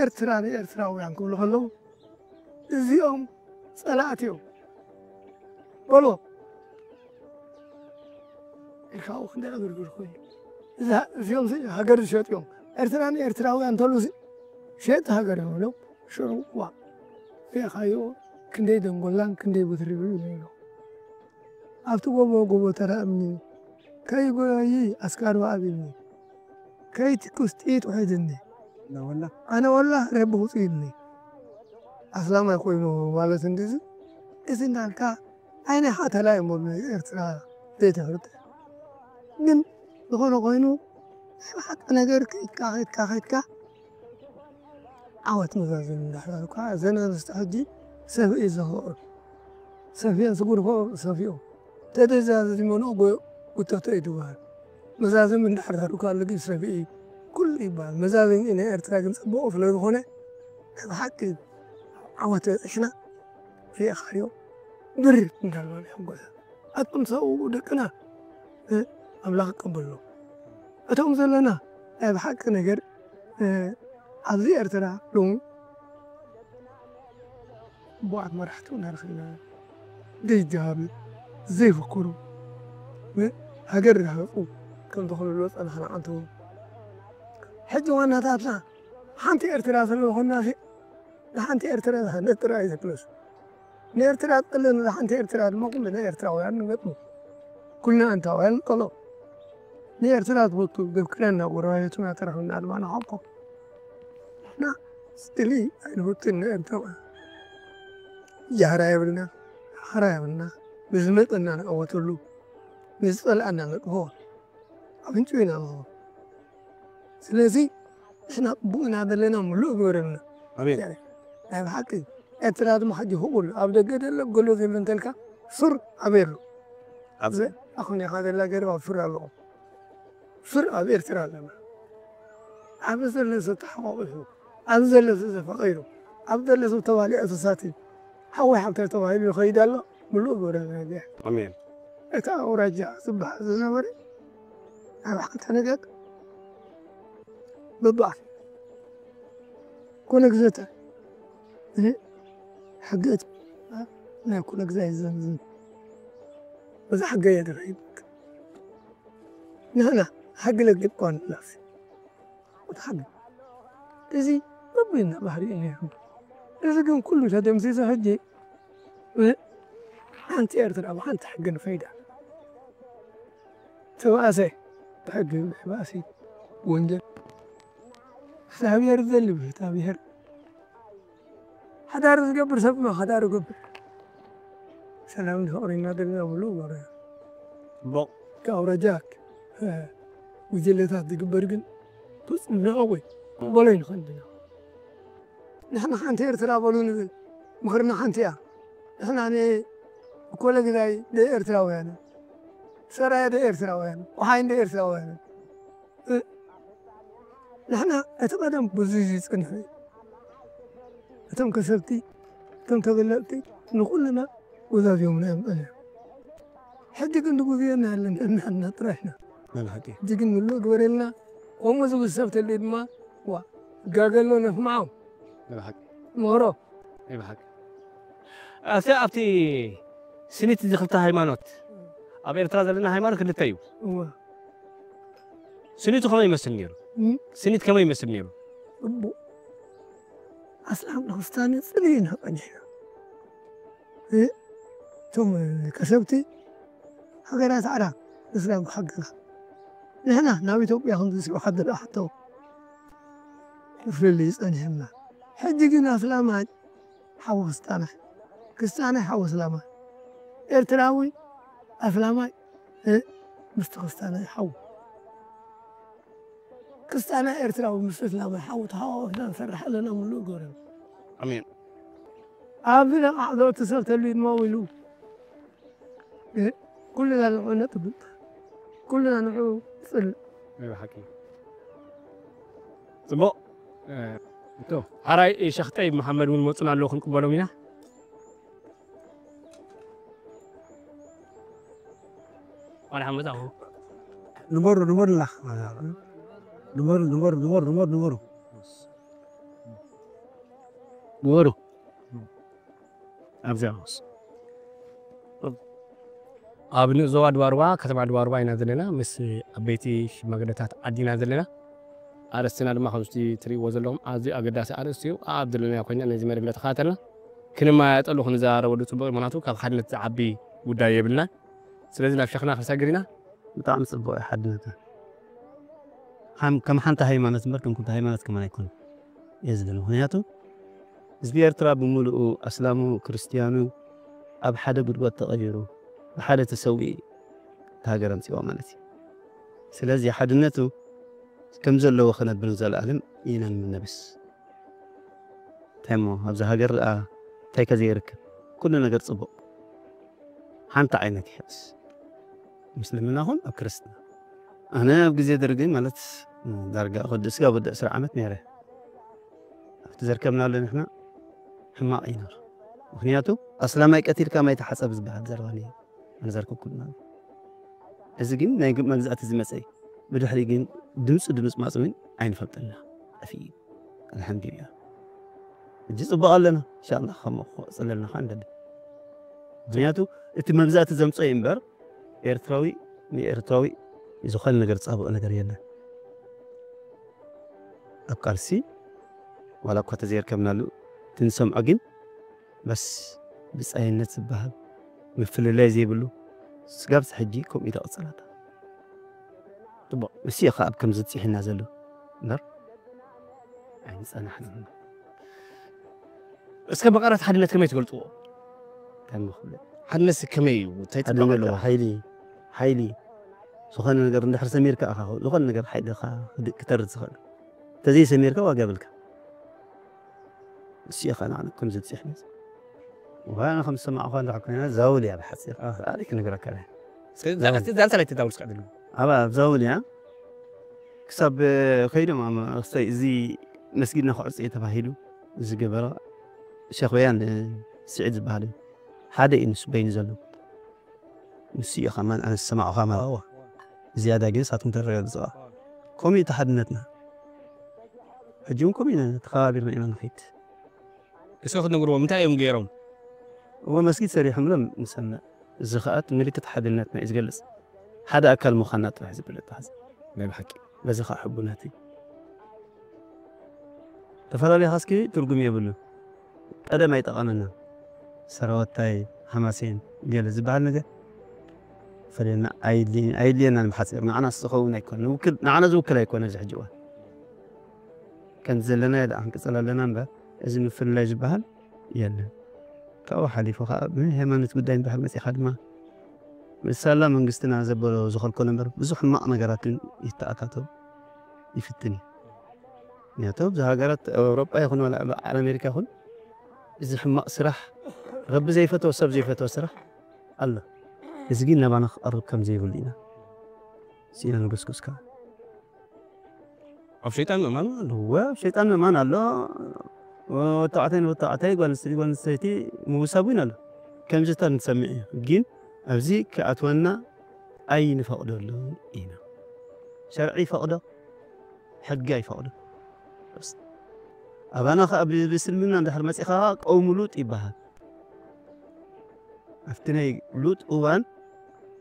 ኤርትራ ንኤርትራውያን ክብሉ ከለዉ እዚኦም ጸላእቲ እዮም። በሎ። ኢልካ ኣብኡ ክንደይ ዕግርግር ኮይኑ። እዛ፣ እዚኦም ሲ ሃገር ዝሸጡ እዮም። ኤርትራ ንኤርትራውያን እንተሉ ሲ ሸየጥቲ ሃገር እዮም ኢሎም ሽዑ፣ ዋ፣ ርኢኻዮ ክንደይ ደንጎላን ክንደይ ብትሪ ይብሉ ነይሮም። ኣብቲ ጎቦ፣ ጎቦ ተራ እምኒ ከይጎዪ ኣስካሩ ኣብኒ፣ ከይትኩስ ጥይት ውሒድኒ። ና ወላ። ኣነ ወላ ረቢ ውፅኢኒ። ኣስላማይ ኮይኑ ማለት እንዲዚ፣ እዚ እንዳልካ ዓይነ ሓተላ እሞ ብኤርትራ ዘይተፍርጠ። ግን ዝኾነ ኮይኑ፣ ናይ ብሓቂ ነገር ከይድካ፣ ከይድካ፣ ከይድካ፣ ዓወት መዛዘሚ እንዳሕረርካ፣ እዘን ኣንስቲ ሕጂ ሰፍኢ ዘኽብሩ። ሰፍየን ስጉርፎ ሰፍዮ። ተደዛዚ ዝመንኦ ጎ-፣ ጉተቶ እዩ ዝበሃል። መዛዘሚ እንዳሕርዳሩ ካልእ ግን ሰብኢ ኩሉ ይበሃል። መዛዘሚ ናይ ኤርትራ ግን ጽቡቕ ስለ ዝኾነ፣ ናይ ብሓቂ ዓወት በጺሕና ርኢኻዮ፣ ብር እንዳበልና ንሕጎስ። ኣቱም ሰብኡ ደቅና፣ እ፣ ኣምላኽ ይቀበሎ። እቶም ዘለና ናይ ብሓቂ ነገር፣ እ፣ ኣብዚ ኤርትራ ሎሚ ብዓት መራሕቲ እናረኸብና ዘይጀሃሩ፣ ዘይፍክሩ፣ እ፣ ሃገር ዝሃቁ ከም ዝኾኑሎ ጸናሕና ኣንተው። ሕጂ ዋናታትና ሓንቲ ኤርትራ ስለ ዝኾንና ሲ፣ ንሓንቲ ኤርትራ ዝሃነጽ ጥራይ እዩ ዘክለሱ። ንኤርትራ ጥልን ንሓንቲ ኤርትራ ድማ ኩልና ኤርትራውያን ንገጥሞ። ኩልና ኣንታውያን ንጠሎ። ንኤርትራ ዝፈቱ ዘፍቅረና ጎረባብትና ተረኽብና ድማ ንሓቆ። ንሕና ስእሊ ኣይንፈቱን ንኤርትራውያን። ጃህራ የብልና፣ ሓራ የብልና። ንዝመጸና ንዕወተሉ፣ ንዝጸልኣና ነጥፎ። ኣፍንጭኡ ኢና ንኸዶ። ስለዚ ንሕና ጽቡቕ ኢና ዘለና፣ ምሉእ ግበረልና። ኣሜን። ናይ ብሓቂ ኤርትራ ድማ ሕጂ ህቑል ኣብ ደገ ደሎ ገሎ ዘይብሎ እንተልካ ሱር ኣበይ ኣሎ? ኣብዚ ኣኹን ኢኻ ዘላ ገርባ ሱር ኣለኹ። ሱር ኣብ ኤርትራ ኣለና። ኣብዚ ዘሎ ሰብ ተሓቋቒፉ፣ ኣብዚ ዘሎ ሰብ ተፈቒሩ፣ ኣብዚ ዘሎ ሰብ ተባሊዑ ተሳትዩ፣ ሓወይ ሓብታይ ተባሂሉ ይኸይድ ኣሎ። ምሉእ ግበረልና። ኣሜን። እቲ ኣውራጃ ዝበሃል ዝነበረ ኣብ ሓንቲ ነገር በብኣፍ ኮነ ግዘተ፣ እዚ ሕገት ናይ ኩነ ግዛ ይዘንዝን። በዛ ሕገ እየ ደረይብክ። ንሕና ሕጊ ለግጥ እኳ ንብላስ። እቲ ሕጊ እዚ በበይና ባህሪ እዩ ነይሩ። እዚ ግን ኩሉ ተደምሲሱ ሕጂ፣ እ፣ ሓንቲ ኤርትራ ብሓንቲ ሕጊ ንኸይዳ። ተባእሰ ብሕጊ ምሕባሲ ወንጀል። ፍትሐ ብሔር ዘሊ ብፍትሐ ብሔር። ሓዳር ዝገብር ሰብ ድማ ሓዳር ይገብር። ሰላምን ፍቕርን እናደለና ምሉእ ማለት እዩ። ጽቡቕ። እቲ ኣውራጃ፣ እ፣ ጉጅለታት ዝግበር ግን ፍጹም ንዕቑ እዩ። በሎ ይንኸን ድና። ንሕና ሓንቲ ኤርትራ በሉ ንብል። ምኽርና ሓንቲ እያ። ንሕና ንኮለ ግዛይ ደኤርትራውያን፣ ሰራየ ደኤርትራውያን፣ ቆሓይ ደኤርትራውያን። እ፣ ንሕና እቲ ቀደም ብዙይ ዝጸንሑ እዩ። እቶም ከሰብቲ፣ እቶም ተበለጽቲ ንኹልና ወዛዚዮምና እዮም ጸኒሖም። ሕጂ ግን ንጉዝየና ኣለና፣ ንሕና ጥራሕና። ናይ ብሓቂ። ሕጂ ግን ምሉእ ግበረልና። ከምኡ ዝብል ሰብ ተልዩ ድማ፣ ዋ፣ ጋገሎ ነስምዖም። ናይ ብሓቂ። ምህሮ። ናይ ብሓቂ። ኣሰ ኣብቲ ስኒት እዚ ክልተ ሃይማኖት፣ ኣብ ኤርትራ ዘለና ሃይማኖት ክልተ እዩ። እወ። ስኒቱ ከመይ ይመስል ነይሩ? እም? ስኒት ከመይ ይመስል ነይሩ? ጽቡቕ። ኣስላም ንክስታን ጽልኢ ኢና ቀኒሕና። እ? እቶም ከሰብቲ ሃገራት ዓረብ እስላም ክሓግዛ። ንሕና ናብ ኢትዮጵያ ከም ዝስዑ ሓደዳ ሓተው። ክፍልልይ ጸኒሕና። ሕጂ ግን ኣስላማይ ሓዊ ክስታናይ፣ ክስታናይ ሓዊ ኣስላማይ፣ ኤርትራዊ ኣስላማይ፣ እ፣ ምስቲ ክስታናይ ሓዊ። ክስታናይ ኤርትራዊ ምስ ኣስላማይ ሓዊ ተሓዋዊስና ንሰርሕ ኣለና ምሉእ ግብርና። ኣሜን። ኣብዚ ነቃዕ ዘእቱ ሰብ ተልዩ ድማ ኢሉ፣ እ፣ ኩልና ንዑ ነጥብጥ፣ ኩልና ንዑ ጽልእ። ናይ ብሓቂ። ጽቡቕ። እ፣ እቶ፣ ሓራይ ሸኽ ጠይብ መሓመድ እውን መጹና ኣለዉ፣ ክንቅበሎም ኢና። ዋላ ሓመድ ኣኹ። ንበሩ፣ ንበሩላ። ንበሩ፣ ንበሩ፣ ንበሩ፣ ንበሩ፣ ንበሩ። ንበሩ። ኣብዚኣ ውስ። ኣብ ንእስ ዞባ ድባርባ፣ ከተማ ድባርባ ኢና ዘለና፣ ምስ ዓበይቲ ሽማግለታት ዓዲ ኢና ዘለና። ኣርእስትና ድማ ከምቲ ትርእይዎ ዘለኹም ኣዝዩ ኣገዳሲ ኣርእስቲ እዩ። ኣብ ዘለናዮ ኮይና ነዚ መደብ እናተኸታተልና ክንመያየጠሉ ክንዘራረበሉ ጽቡቕ እዩ፣ ምኽንያቱ ካብ ሓድነት ዝዓቢ ጉዳይ የብልናን። ስለዚ ናብ ሸኽና ክንሰግር ኢና። ብጣዕሚ ጽቡቕ እዩ ሓድነትና። ከም፣ ከም ሓንቲ ሃይማኖት እምበር ከም ክልተ ሃይማኖት ከማን ኣይኮነን እየ ዝብል። ምኽንያቱ ህዝቢ ኤርትራ ብምሉኡ ኣስላሙ ክርስትያኑ ኣብ ሓደ ጉድጓድ ተቐይሩ ብሓደ ተሰዊኡ እታ ሃገር ኣምጺዋ ማለት እዩ። ስለዚ ሓድነቱ ከም ዘለዎ ክነብር ንዘለኣለም ኢና ንነብስ። እንታይ እሞ ኣብዛ ሃገር ደኣ እንታይ ከ ዘይርከብ? ኩሉ ነገር ጽቡቕ። ሓንቲ ዓይነት ይሕስ። ምስልምና ኹን ኣብ ክርስትና። ኣነ ኣብ ግዜ ደርጊ ማለት ዳርጋ ወዲ ስጋ ወዲ ዕስራ ዓመት ነይረ። ኣብቲ ዘርከብናሉ ንሕና ሕማቕ እዩ ነይሩ። ምኽንያቱ ኣስላማይ ቀቲልካ ማይ ተሓጸብ ዝበሃል ዘረባ ነይሩ። ኣነ ዘርከብኩልና። እዚ ግን ናይ መግዛእቲ ዝመጸ እዩ። ብድሕሪ ግን ድምፂ ድምፅ ማፅምን ኣይንፈልጥና። ጠፊ ኣልሓምዱሊላ። እጂ ፅቡቅ ኣለና። እንሻላ ከም ክፅለልና ከዓ ንደሊ። ምክንያቱ እቲ መግዛእቲ ዘምፀ እዩ እምበር ኤርትራዊ ንኤርትራዊ ዝኾነ ነገር ፃብኦ ነገር የለን። ኣብ ቃልሲ ዋላ እኳ ተዘይርከብናሉ ትንሰምዖ ግን በስ ብፃይነት ዝበሃል ምፍልላይ ዘይብሉ ስጋብ ሕጂ ከምኡ ኢሉ ቀፅላታ። ፅቡቅ። እሱ እዩ ከዓ ኣብ ከም ዝብፅሕና ዘሎ እምበር ኣይንፀናሕን። እስከ መቐረት ሓድነት ከመይ ትገልፅዎ? ከም ክብለ ሓድነት ከመይ እዩ? እንታይ ፅባቐ ሓድነት ኣለዎ? ሓይሊ ሓይሊ ዝኾነ ነገር እንድሕር ሰሚርካ ኢኻ ዝኾነ ነገር ሓይልኻ ክድ- ክተርድ ዝኽእል። ተዘይሰሚርካ ዋጋ የብልካ። እሱ እዩ ከዓ ንዓና ከም ዝብፅሕ ዋና ከም ዝሰማዕኳ እንድሕር ኮይና ዛውል እያ ብሓፂር ኣሪክ ክነግረካ እየ። ዛልታ ላይ ተዳውል ስቃ ደሉ ኣብ ኣብዛ ውልያ ክሳብ ከይዶም ኣመ- ክሳይ እዚ መስጊድና ክዕፅ እዩ ተባሂሉ ዝገበረ ሸኽ በያን ስዒድ ዝበሃል እዩ። ሓደ እዩ ንሱ በይኑ ዘሎ። ንሱ እዩ ከማን ኣነ ዝሰማዕኻ ማለት ዝያዳ ግን ንሳትኩም ተረጋግፅዋ። ከምኡ እዩ እቲ ሓድነትና። ሕጂ እውን ከምኡ ኢና ተኸባቢርና ኢና ንኸይድ። እስከ ክትነግርዎም እንታይ እዮም ገይሮም? እሞ መስጊድ ሰሪሖምሎም ንሰምዕ። እዚ ከዓ እቲ ምልክት ሓድነትና እዩ ዝገልፅ። ሓደ ኣካል ምዃንና ጥራሕ ዝብለጥ ሓዚ ናይ ብሓቂ በዚ ከዓ ሕቡናት እዩ። ተፈላለኻ እስኪ ትርጉም የብሉ። ቀደም ኣይጠቐመና። ሰራወታይ ሃማሴን ገለ ዝበሃል ነገር ፈለና ኣይድልየናን ብሓፂር ንዓና ዝኸውን ኣይኮነ ንዓና ዝውክል ኣይኮነ እዚ ሕጂ እዋን ከምዚ ዘለና የ ደኣ ክንቅፅል ኣለና እምበር እዚ ምፍልላይ ዝበሃል የለን። ካብኡ ሓሊፉ ከዓ ብሃይማኖት ጉዳይ እንድሕር መፂኻ ድማ ምሳላ መንግስትና ዘበሎ ዝኸልከሎ እምበር ብዙሕ ሕማቕ ነገራት ግን ይተኣታተው ይፍትን እዩ። ምክንያቱ ኣብዚ ሃገራት ኣውሮጳ ይኹን ወላ ኣብ ዓለም ኣሜሪካ ይኹን እዚ ሕማቕ ስራሕ ረቢ ዘይፈትዎ ሰብ ዘይፈትዎ ስራሕ ኣሎ። እዚ ግን ናባና ክቐርብ ከም ዘይብሉ ኢና ስኢና ንጉስጉስካ ኣብ ሸይጣን ምእማን ኣሎ። እወ ሸይጣን ምእማን ኣሎ። ወተባዕታይ ንወተባዕታይ ጓል ኣንስተይቲ ጓል ኣንስተይቲ ምውሳብ እውን ኣሎ። ከምዚታት ንሰምዕ እዩ ግን ኣብዚ ክኣትወና ኣይንፈቕደሉ ኢና። ሸርዒ ይፈቕዶ ሕጊ ኣይፈቕዶ። ኣባና ከዓ ብእስልምና እንድሕር መፂኻ ቀውሙ ሉጥ ይበሃል። ኣብቲ ናይ ሉጥ እዋን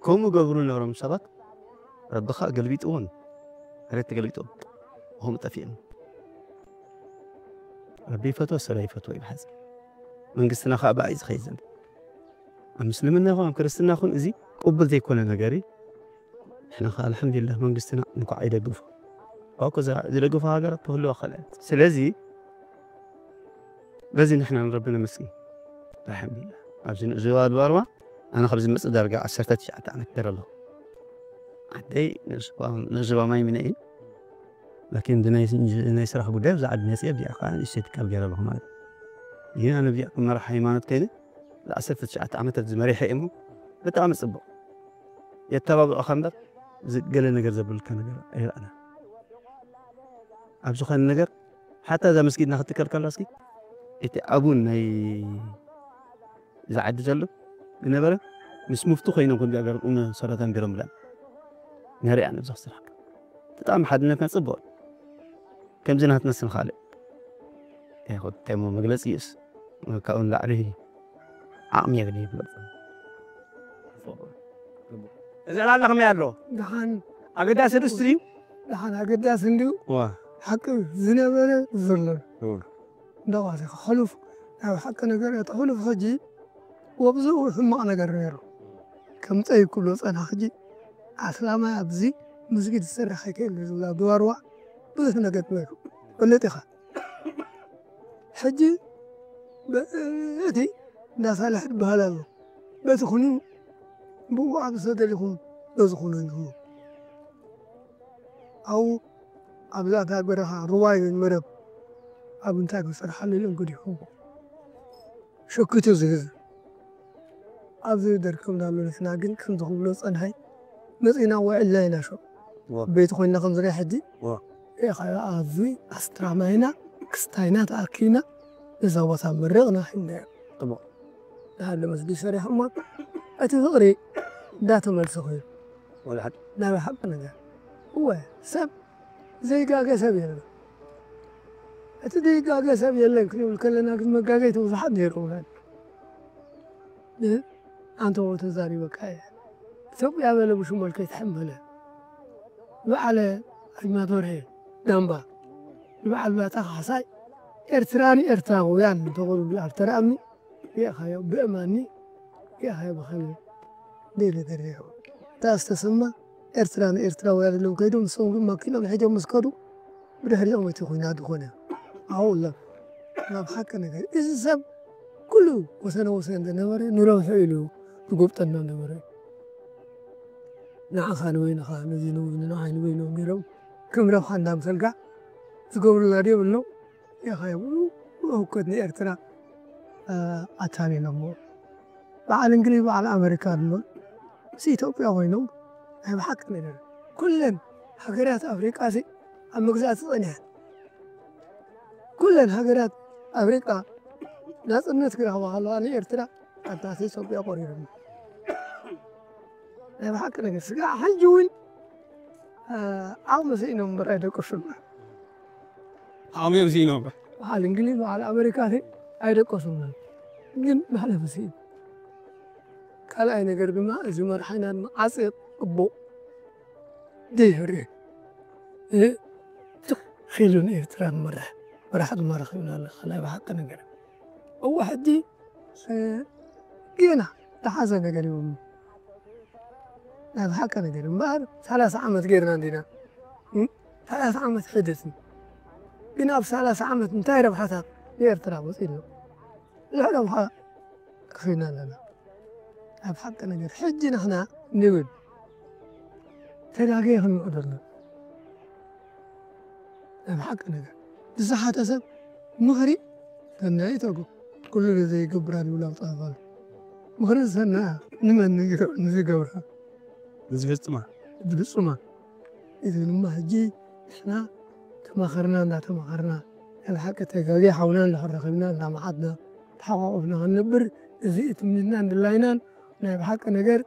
ከምኡ ገብሩ ነበሮም ሰባት ረቢ ከዓ ገልቢጥዎም። መሬት ተገልቢጥዎም። እኹም ጠፊኦም። ረቢ ይፈትዎ ሰብ ኣይፈትዎ ይብሓዝ። መንግስትና ከዓ ብኣይ ዝኸይድ ዘሎ ኣብ ምስልምና ይኹን ኣብ ክርስትና ይኹን እዚ ቅቡል ዘይኮነ ነገር እዩ። ንሕና ከዓ ኣልሓምዱሊላህ መንግስትና እንኳዕ ይደግፎ። ዋኮ ዝደግፎ ሃገራት ክህልዋ ከለ ስለዚ በዚ ንሕና ንረቢ ነመስግን። ኣልሓምዱሊላህ ኣብዚ ንእዝዋ ድባርዋ ኣነ ካብ ዝመፅእ ዳርጋ ዓሰርተ ትሽዓተ ዓመት ገረ ኣለኹ። ዓደይ ንእዝዋ ማይ ሚነ እዩ። ላኪን ናይ ስራሕ ጉዳይ ብዛ ዓዲ መፅየ ብዚኣ ከዓ ንእሽተይ ትካል ገረ ኣለኹ ማለት እዩ። ግን ኣነ ብዚኣ መራሕ ሃይማኖት ከይነ ለ19 ዓመታት ዝመሪሐ እሞ ብጣዕሚ ፅቡቕ የተባብዑኻ እምበር ገለ ነገር ዘብልካ ነገር ኣይረኣና ኣብ ዝኾነ ነገር ሓታ እዛ መስጊድና ክትከልከላ እስኪ እቲ ኣቡን ናይ ዝዓዲ ዘሎ ዝነበረ ምስ ሙፍቱ ኮይኖም ከም ዛገር ቁመ ሰላታ ንገሮም ብላ ነሪኣ ነብዛ ስራሕ ብጣዕሚ ሓድነትና ፅቡቕ ከምዚ ናትና ስም ካልእ እንታይ ሞ መግለፂ እዩስ ካብኡ ንላዕሊ ዓቕሚ የብለይ ይብለፅ እዚ ላለኽም ያሎ ደሓን ኣገዳሲ ርስቲ ድዩ ደሓን ኣገዳሲ እንድዩ ዋ ሓቂ ዝነበረ ዘሎ እንዳባሲ ሕሉፍ ናብ ሓቂ ነገር እቲ ሕሉፍ ሕጂ ወብዝኡ ሕማቕ ነገር ነይሩ ከምፀይ ክብሎ ፀና ሕጂ ኣስላማይ ኣብዚ ምስጊድ ዝሰርሕ ኣይክእል ዝብላ ድዋርዋ ብዙሕ ነገር ነይሩ ፈለጥ ኢኻ ሕጂ እቲ እንዳሳልሕ ዝበሃል ኣሎ በቲ ኩኑ ብኡ ኣብ ዝተደሊኹም በዚ ኩኑ ንብሉ ኣብኡ ኣብዛ እታ በረኻ ሩባ እዩ መረብ ኣብ እንታይ ክሰርሓሉ ኢሎም ገዲፎም ሸኪቱ ዝህዝ ኣብዚ ደርከብናሉ ንሕና ግን ከምዚ ክብሎ ፀንሐ መፂና ውዕልና ኢና ሸው ቤት ኮይና ከም ዝሪኣ ሕጂ ኢኻ ኣዙይ ኣስትራማይና ክስታይና ተኣኪብና እዛ ቦታ መረቕና ሒና ጥቡቕ ድሓር ለመስጊድ ሰሪሖማ እቲ ፍቕሪ እንዳተመልሰ ኮይኑ ወላ ሓቂ ናይ ሓቂ ነገር እወ ሰብ ዘይጋገ ሰብ የለን እቲ ዘይጋገ ሰብ የለን ክንብል ከለና ግን መጋገይቲ ብዙሓት ነይሮምና ኣንተ ተዛሪበካ እየ ኢትዮጵያ በለ ብሽሞል ከይትሕመለ በዓለ ኣጅማዶርሄ ዳምባ ንበዓል ባታ ካሕሳይ ኤርትራን ኤርትራውያን እንተኾኑ ብኣርተራኣምኒ ሪእኻዮ ብእማኒ ሪእኻዮ ብኸመይ ደይ ነገር ሪእኹ እታ ዝተሰማ ኤርትራ ንኤርትራውያን ኢሎም ከይዶም ንሶም ግን መኪኖም ሒዞም ምስ ከዱ ብድሕሪኦም እቲ ኩናት ዝኾነ ኣብኡ ኣሎ ናብ ሓቂ ነገር እዚ ሰብ ኩሉ ወሰነ ወሰን ዝነበረ ንረብሑ ኢሉ ዝጎብጠና ነበረ ንዓኻ ንበይንኻ ነዚ ንብሉ ንዓይ ንበይኖም ገይሮም ከም ረብሓ እንዳምሰልካ ዝገብሩልና ድዮም ኣሎ ኢኻ ይብሉ ህውከት ንኤርትራ ኣታሊሎሞ በዓል እንግሊዝ በዓል ኣመሪካ ድማ ምስ ኢትዮጵያ ኮይኖም ናይ ብሓቂ ነገር ኩለን ሃገራት ኣፍሪቃ ሲ ኣብ መግዛእቲ ጸኒሐን ኩለን ሃገራት ኣፍሪቃ ናጽነት ክረኽባ ከለዋ ንኤርትራ ኣንታ ኢትዮጵያ ቆሪሮም ናይ ብሓቂ ነገር ስጋዕ ሕጂ እውን ዓቕሚ ስኢኖም እምበር ኣይደቀሱና ዓቕሚኦም ስኢኖም እምበር በዓል እንግሊዝ በዓል ኣመሪካ ሲ ኣይደቀሱና ግን መሕለፊ ስኢኑ ካልኣይ ነገር ድማ እዚ መርሓና ድማ ዓፂቕ ቅቡቕ ደይህርእ ትኽ ኢሉ ንኤርትራ ንመርሕ መራሕ ድማ ረኺብና ኣለና ናይ ብሓቂ ነገር እዋ ሕጂ ጌና ተሓዘ ነገር ይብሉ ናይ ብሓቂ ነገር እምበኣር ሰላሳ ዓመት ጌርና እንዲና ሰላሳ ዓመት ሒደት ግን ኣብ ሰላሳ ዓመት እንታይ ረብሓታት ንኤርትራ ወፂሉ ብዙሕ ረብሓ ከፊልና ኣለና ኣብ ሓቂ ነገር ሕጂ ንሕና ንብል ተጋገየ ክንምዕደልና ኣብ ሓቂ ነገር ዝሓተ ሰብ ምኽሪ ሰናይ ተጉ ኩሉ ዘይገብራ ዝብላ ብጣፋል ምኽሪ ዝሰና ንመን ንዝገብራ ንዝፍጽማ ዝፍጽማ እዚ ድማ ሕጂ ንሕና ተማኸርና እንዳተማኸርና ናይ ሓቂ ተጋጊ ሓውና እንዳረኸብና እንዳመዓድና ተሓቋቑፍና ክንነብር እዚ እቲ ምድና እንድላይናን ናይ ብሓቂ ነገር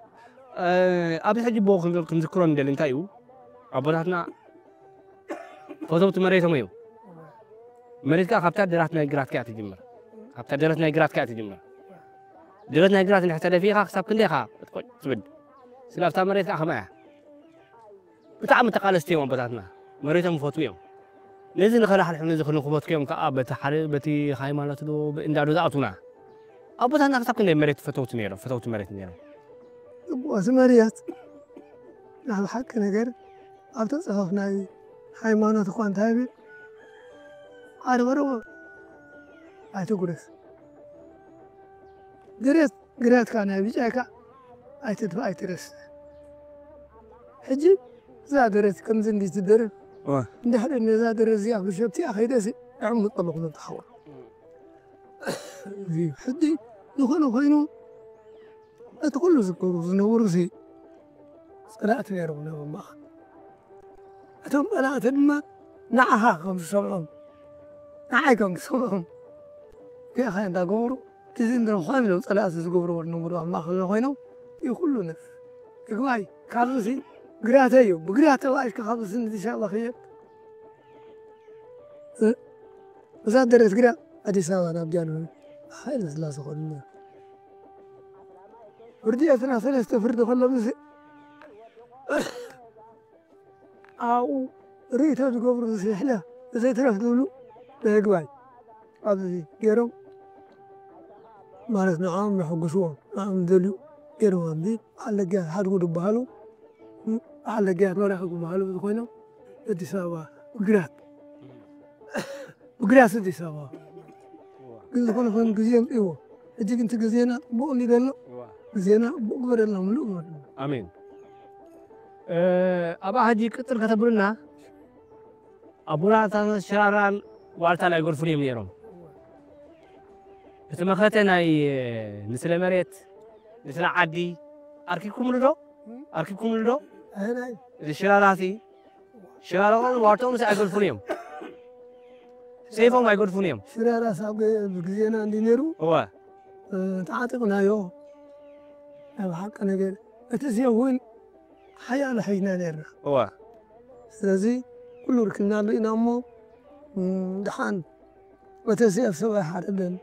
ኣብዚ ሕጂ ብኡ ክንዝክሮ ንደሊ እንታይ እዩ ኣቦታትና ፈተውቲ መሬቶም እዮም መሬት ከዓ ካብታ ደራት ናይ ግራትካ እያ ትጅምር ካብታ ደረት ናይ ግራትካ እያ ትጅምር ደረት ናይ ግራት እንድሕር ተደፊእኻ ክሳብ ክንደይ ኢኻ ክትቆጭ ትብል ስለ ኣብታ መሬት ከዓ ከምኣ እያ ብጣዕሚ ተቃለስቲ እዮም ኣቦታትና መሬቶም ይፈትዉ እዮም ነዚ ንኸላሕልሑ ነዚ ክንክፈትኩ እዮም ከዓ በቲ ሓደ በቲ ሃይማኖት ዶ እንዳዶ ዝኣቱና ኣቦታትና ክሳብ ክንደይ መሬት ፈተውቲ ነይሮም ፈተውቲ መሬት ነይሮም እዚ መሬት ናብ ሓቂ ነገር ኣብቲ ፅሑፍ ናይ ሃይማኖት እኳ እንታይ ይብል ዓርበረቦ ኣይትጉረስ ግሬት ግሬትካ ናይ ብጫይካ ኣይትድፋ ኣይትረስ ሕጂ እዛ ደረት ከምዚ እንዲ ትደርብ እንድሕር ነዛ ደረት እዚኣ ብሸብቲኣ ከይደሲ ዕምጥ ኣለኹ ተሓወር ሕጂ ዝኾነ ኮይኑ እቲ ኩሉ ዝገብሩ ዝነበሩ ሲ ፀላእቲ ነይሮም ነብማ እቶም ፀላእቲ ድማ ንዓኻ ከም ዝሰምዖም ንዓይ ከም ዝሰምዖም ገኻ እንዳገበሩ እዚ እንድረኳን ኢሎም ፀላእቲ ዝገብርዎ ዝነበሩ ኣብ ማእኸልና ኮይኖም ይኹሉ ነፍ ይግባይ ካብዚ ሲ ግራት እዩ ብግራት ተባኢሽካ ካብዚ ስንዲ ሻላ ክየድ እዛ ደረት ግዳ ኣዲስ ኣበባ ናብ ጃንሆይ ሓይለ ስላሴ ኮንና ፍርዲ ኤርትራ ሰለስተ ፍርዲ ከሎ ምስ ኣብኡ ርእይቶ ዝገብሩ ዝስሕለ ዘይትረፍ ዝብሉ ናይ ግባይ ኣብዚ ገይሮም ማለት ንዕኦም የሐጉስዎም ንዕኦም ዝደልዩ ገይሮም ኣብዚ ኣለጊያ ሓድጉ ዝበሃሉ ሓለጊያት መራሒ ዝበሃሉ ዝኾይኖም ኣዲስ ኣበባ ብግራት ብግራት ኣዲስ ኣበባ ግን ዝኾነ ኮይኑ ግዜ የምፅእዎ ሕጂ ግን እቲ ግዜና ፅቡቅ እንዲ ዘሎ ግዜና ፅቡቅ ግበረልና ምሉእ ግበረልና ኣሜን ኣብኣ ሕጂ ቅፅል ከተብሉና ኣቦናታ ሽራራን ዋልታን ኣይገድፉን እዮም ነይሮም እቲ መኸተ ናይ ንስለ መሬት ንስለ ዓዲ ኣርኪብኩምሉ ዶ ኣርኪብኩምሉ ዶ ኣህናይ እዚ ሽራራሲ ሽራሮም ዋርቶም ኣይገድፉን እዮም። ሰይፎም ኣይገድፉን እዮም። ሽራራ ሳብ ብግዜና እንዲ ነይሩ እወ ተዓጢቕናዮ ኣብ ሓቂ ነገር እቲ ሴፍ እውን ሓያሎ ሒዝና ነርና። እወ ስለዚ ኩሉ ርክብና ኣሎ ኢና እሞ ደሓን በተ ሴፍ ሰብ ኣይሓረደን።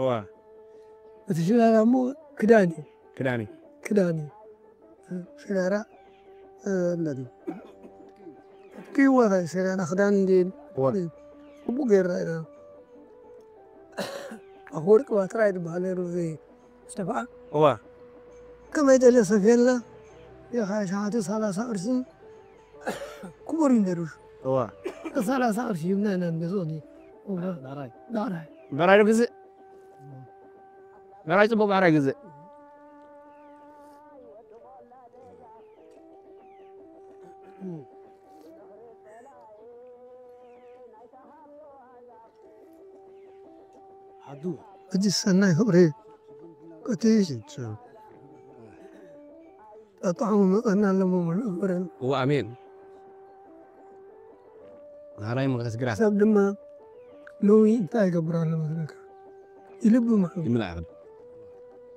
እወ እቲ ሽራራ እሞ ክዳን እዩ ክዳኒ ክዳን እዩ። ሽራራ ኣለኒ ክወራ ሽራራ ክዳን እንዲ እወ ጽቡቅ ገይርና ኢና። ኣፈወርቂ ባትራይ ዝበሃል ነይሩ እዚ ዝተፍኣ እወ ከመይ ደለ ሰፍየልና የኻ ሸሓተ ሰላሳ ቅርሺ ክቡር እዩ ነይሩ። እወ ሰላሳ ቅርሺ ሂብና ኢና ንገዝኦ። ዳዕራይ ብዕራይ ዶ ግዝእ? ብዕራይ ጽቡቕ ብዕራይ ግዝእ። ሕጂ ሰናይ ፍቕሪ እቲ ጠጣዕሙ መቐና ኣለሞ ምሉእ ፍቕርን እወ ኣሜን። ናራይ መቐስ ግራት ሰብ ድማ ሎሚ እንታይ ይገብር ኣሎ መስለካ? ይልብም ኣሎ። ይምላእ።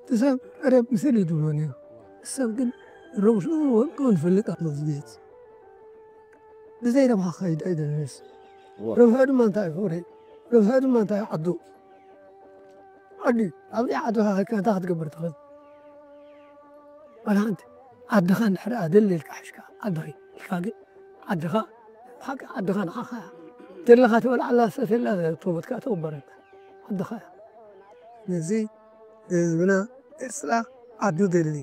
እቲ ሰብ ቀደም ምስል ይድብሎ ነይሩ። እቲ ሰብ ግን ረብሽኡ ወድቁ ንፈልጥ ኣሎ ዝግህጽ ብዘይ ረብሓ ክኸይድ ኣይደልንስ። ረብሑ ድማ እንታይ እዩ ፍቕሪ? ረብሑ ድማ እንታይ እዩ ዓዱ? ዓዲ ኣብዚኣ ዓድኻ ከድካ እንታይ ክትገብር ትኽእል? ዋላ ሓንቲ ዓድኻ እንድሕር ኣደሊ ኢልካ ሒዝካ ዓድኺ ኢልካ ግን ዓድኻ ሓቂ ዓድኻ ንዓኻ እያ። ደለኻ ትበልዓላ ሰትየላ ትሞትካ ትቕበረካ ዓድኻ እያ። ነዚ ህዝብና ኤርትራ ዓዱ ደሊ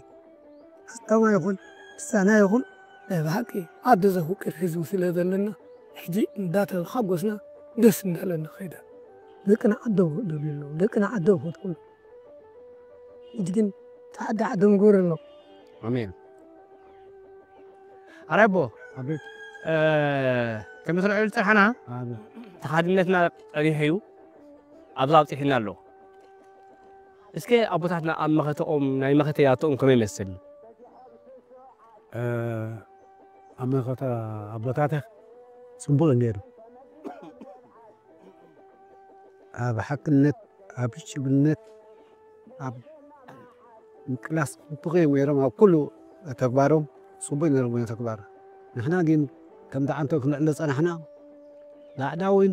ሃብታማ ይኹን ክሳና ይኹን ናይ ብሓቂ ዓዱ ዘፍቅር ህዝቢ ስለ ዘለና ሕጂ እንዳተሓጎስና ደስ እንዳለና ኸይዳ ደቅና ዓዶም ክእለሉ ኣለዉ ደቅና ዓዶም ክፈትሑ ሕጂ ግን ተሓደ ዓዶም ግበረሎም። ኣሜን። ኣራይ ኣቦ ኣቤት ከምቲ ንዕሉ ዝፀናሕና ኣቤት ተሓድነትና ፀኒሑ እዩ ኣብዚ ኣብፂሕና ኣሎ። እስከ ኣቦታትና ኣብ መኸተኦም ናይ መኸተ ያቶኦም ከመይ ይመስል? ኣብ መኸተ ኣቦታትኽ ፅቡቕ ነይሩ። ኣብ ሓቅነት ኣብ ሽብነት ኣብ ምቅላስ ጽቡቕ እዮም ነይሮም ኣብ ኩሉ ተግባሮም ጽቡቕ ነይሮም እዮም ተግባር ንሕና ግን ከም ደዓንቶ ክንዕሎ ጸናሕና ላዕዳውን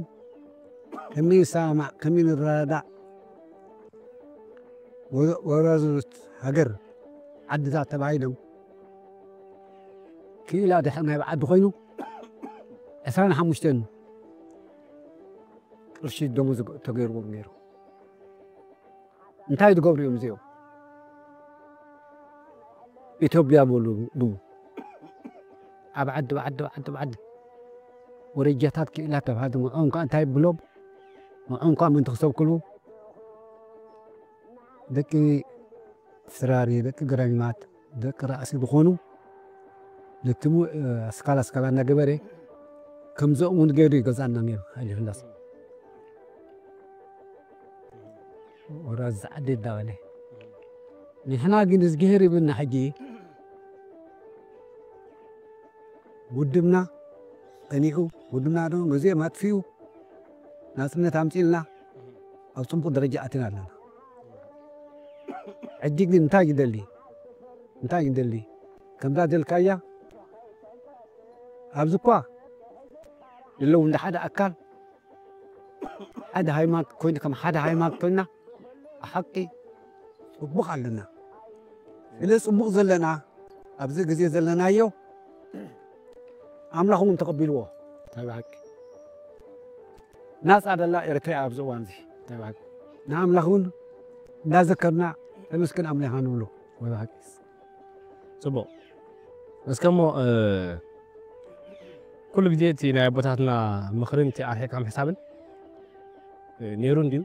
ከመይ ንሰማማዕ ከመይ ንረዳዳእ ወራዙት ሃገር ዓድታት ተባሂሎም ክኢላ ድሕር ናይ ብዓዲ ኮይኑ ዕስራን ሓሙሽተን ቅርሺ ደሞዝ ተገይርዎም ነይሩ። እንታይ ዝገብሩ እዮም እዚኦም? ኢትዮጵያ በሉ ብ ኣብ ዓዲ ብዓዲ ብዓዲ ብዓዲ ወረጃታት ክኢላ ተባሃሉ ንዕኦም ከዓ እንታይ ብሎም ንዕኦም ከዓ ምእንቲ ክሰብክሉ ደቂ ስራሪ ደቂ ገረሚማት ደቂ ራእሲ ዝኾኑ ነቲ ኣስካል ኣስካላ እናገበረ ከምዚኦም እውን ገይሩ ይገዛና ነይሩ ሃይለ ስላሴ ወራዚ ዓዲ እንዳበለ ንሕና ግን እዝግሄር ይብልና ሕጂ ውድብና ጸኒሑ ውድብና ዶ ነዚኦም ኣጥፊኡ ናጽነት ኣምጺልና ኣብ ጽቡቕ ደረጃ ኣቲና ኣለና። ሕጂ ግን እንታይ ይደሊ እንታይ ይደሊ ከምዛ ደልካያ ኣብዚ እኳ ዘለዉ እንደ ሓደ ኣካል ሓደ ሃይማኖት ኮይኑ ከም ሓደ ሃይማኖት ኮይና ብሓቂ ጽቡቕ ኣለና። ስለ ጽቡቕ ዘለና ኣብዚ ግዜ ዘለናዮ ኣምላኽ እውን ተቐቢልዎ ናይ ብሓቂ ናጻ ደላ ኤርትራ ኣብዚ እዋን እዚ ናይ ብሓቂ ንኣምላኽ እውን እንዳዘከርና ተመስገን ኣምላኽና ንብሎ ናይ ብሓቂ ፅቡቕ እስከ እሞ ኩሉ ግዜ እቲ ናይ ኣቦታትና ምኽርን እቲ ኣርሒቕካ ምሕሳብን ነይሩ እንድዩ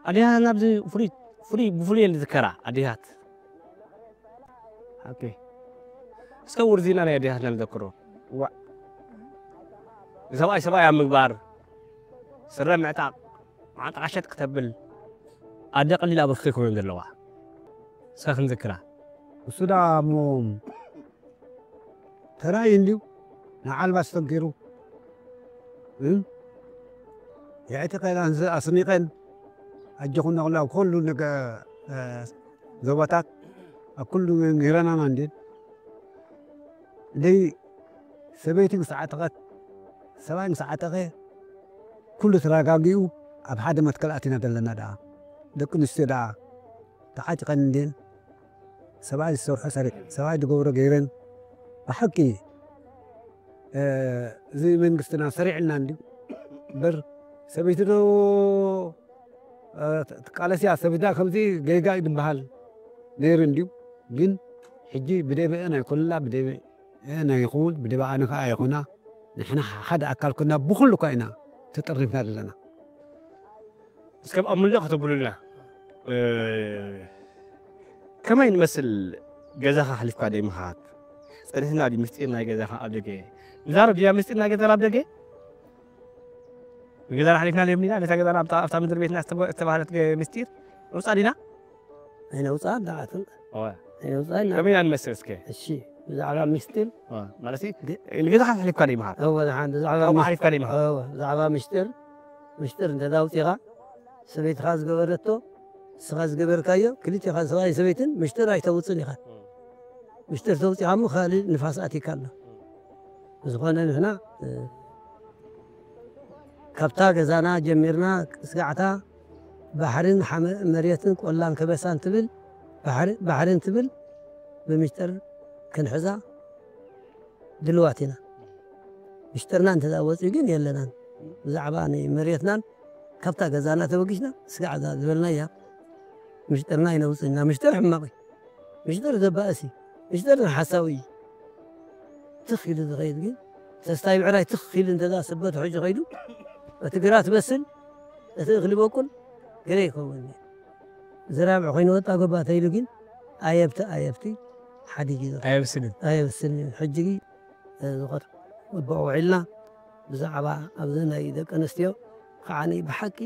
ኣዴታትና ኣብዚ ፍሉይ ብፍሉይ እየን ዝዝከራ ኣዴታት እስከ ውርዚና ናይ ኣዴታትና ንዘክሮ ሰብኣይ ሰብኣይ ኣብ ምግባር ስረ ምዕጣቕ ማዕጠቓ ሸጥ ክተብል ኣደ ቀሊል ኣበርክቶ ኣይኮነን ዘለዋ እስከ ክንዝክራ እሱ ዳ እሞ ተራእዩ እንድዩ ንዓልባ ዝተንኪሩ የዕጢቐን ኣስኒቐን ኣጆኹም ናቕላ ኣብ ኩሉ ዞባታት ኣብ ኩሉ ነይረናና እንድን ደይ ሰበይቲ ምስ ዓጠቐት ሰብኣይ ምስ ዓጠቐ ኩሉ ተረጋጊኡ ኣብ ሓደ መትከል ኣቲና ዘለና ደኣ ደቂ ኣንስትዮ ደኣ ተዓጢቐን እንድን ሰብኣይ ዝሰርሖ ሰሪሕ ሰብኣይ ዝገብሮ ገይረን ብሓቂ እዚ መንግስትና ሰሪዕልና እንድዩ እምበር ሰበይቲ ዶ ትቃለስያ ሰብዳ ከምዚ ገይጋ እዩ ዝበሃል ነይሩ እንድዩ ግን ሕጂ ብደበአ ናይ ኮላ ብደበአ ናይ ይኹን ብደበኣነ ከዓ ይኹና ንሕና ሓደ ኣካል ኮና ብኩሉ እኳ ኢና ተጠሪፍና ዘለና እስከ ኣብ ምልእ ክትብሉልና ከመይ ንመስል ገዛኻ ሓሊፍካ ደይ ምኻት ጸኒሕና ድዩ ምስጢር ናይ ገዛኻ ኣብ ደገ ንዛረብ ድያ ምስጢር ናይ ገዛና ኣብ ደገ ገዛና ሓሊፍና ደይ ምኒና ነታ ገዛና ኣብታ ምድሪ ቤትና ዝተባህለት ምስጢር ንውፃእ ዲና ኣይነውፃእ ደዓትን ከመይ ኢና ንመስል እስከ እሺ ብዛዕባ ምስጢር ማለት ንገዛኻ ሓሊፍካ ደይ ምኻት ብዛዕባ ሓሊፍካ ደይ ምኻት ብዛዕባ ምስጢር ምሽጥር እንተ ኣውፂኻ ሰበይትኻ ዝገበረቶ ንስኻ ዝገበርካዮ ክልቴኻ ሰብኣይን ሰበይትን ምሽጥር ኣይተውፅን ኢኻ ምሽጥር ተውፂኻ እሞ ካልእ ንፋስ ኣቲካ ኣሎ ዝኾነ ንሕና ካብታ ገዛና ጀሚርና ስጋዕታ ባሕርን መሬትን ቆላን ከበሳን ትብል ባሕርን ትብል ብምሽጥር ክንሕዛ ድልዋት ኢና ምሽጥርና እንተ ወፂኡ ግን የለናን ብዛዕባ መሬትናን ካብታ ገዛና ተበጊስና ስጋዕ እዛ ዝበልናያ ምሽጥርና ይነውፅና ምሽጥር ሕማቕ እዩ ምሽጥር ዘባእስ እዩ ምሽጥር ሓሳዊ እዩ ትኽ ኢሉ ዝኸይድ ግን ተስታይ ብዕራይ ትኽ ኢሉ እንተዛ ስበት ሕጂ ኸይዱ እቲ ግራት በስል እቲ እኽሊ በቁል ገለ ይኸውን ዝራብዕ ኮይኑ ወጣ ገባ ተይሉ ግን ኣየብቲ ኣየብቲ ሓዲግ እዩ ኣየብስልን ኣየብስልን ሕጂ ዝኾር ወቦ ውዒልና ብዛዕባ ኣብዚ ናይ ደቂ ኣንስትዮ ከዓኒ ብሓቂ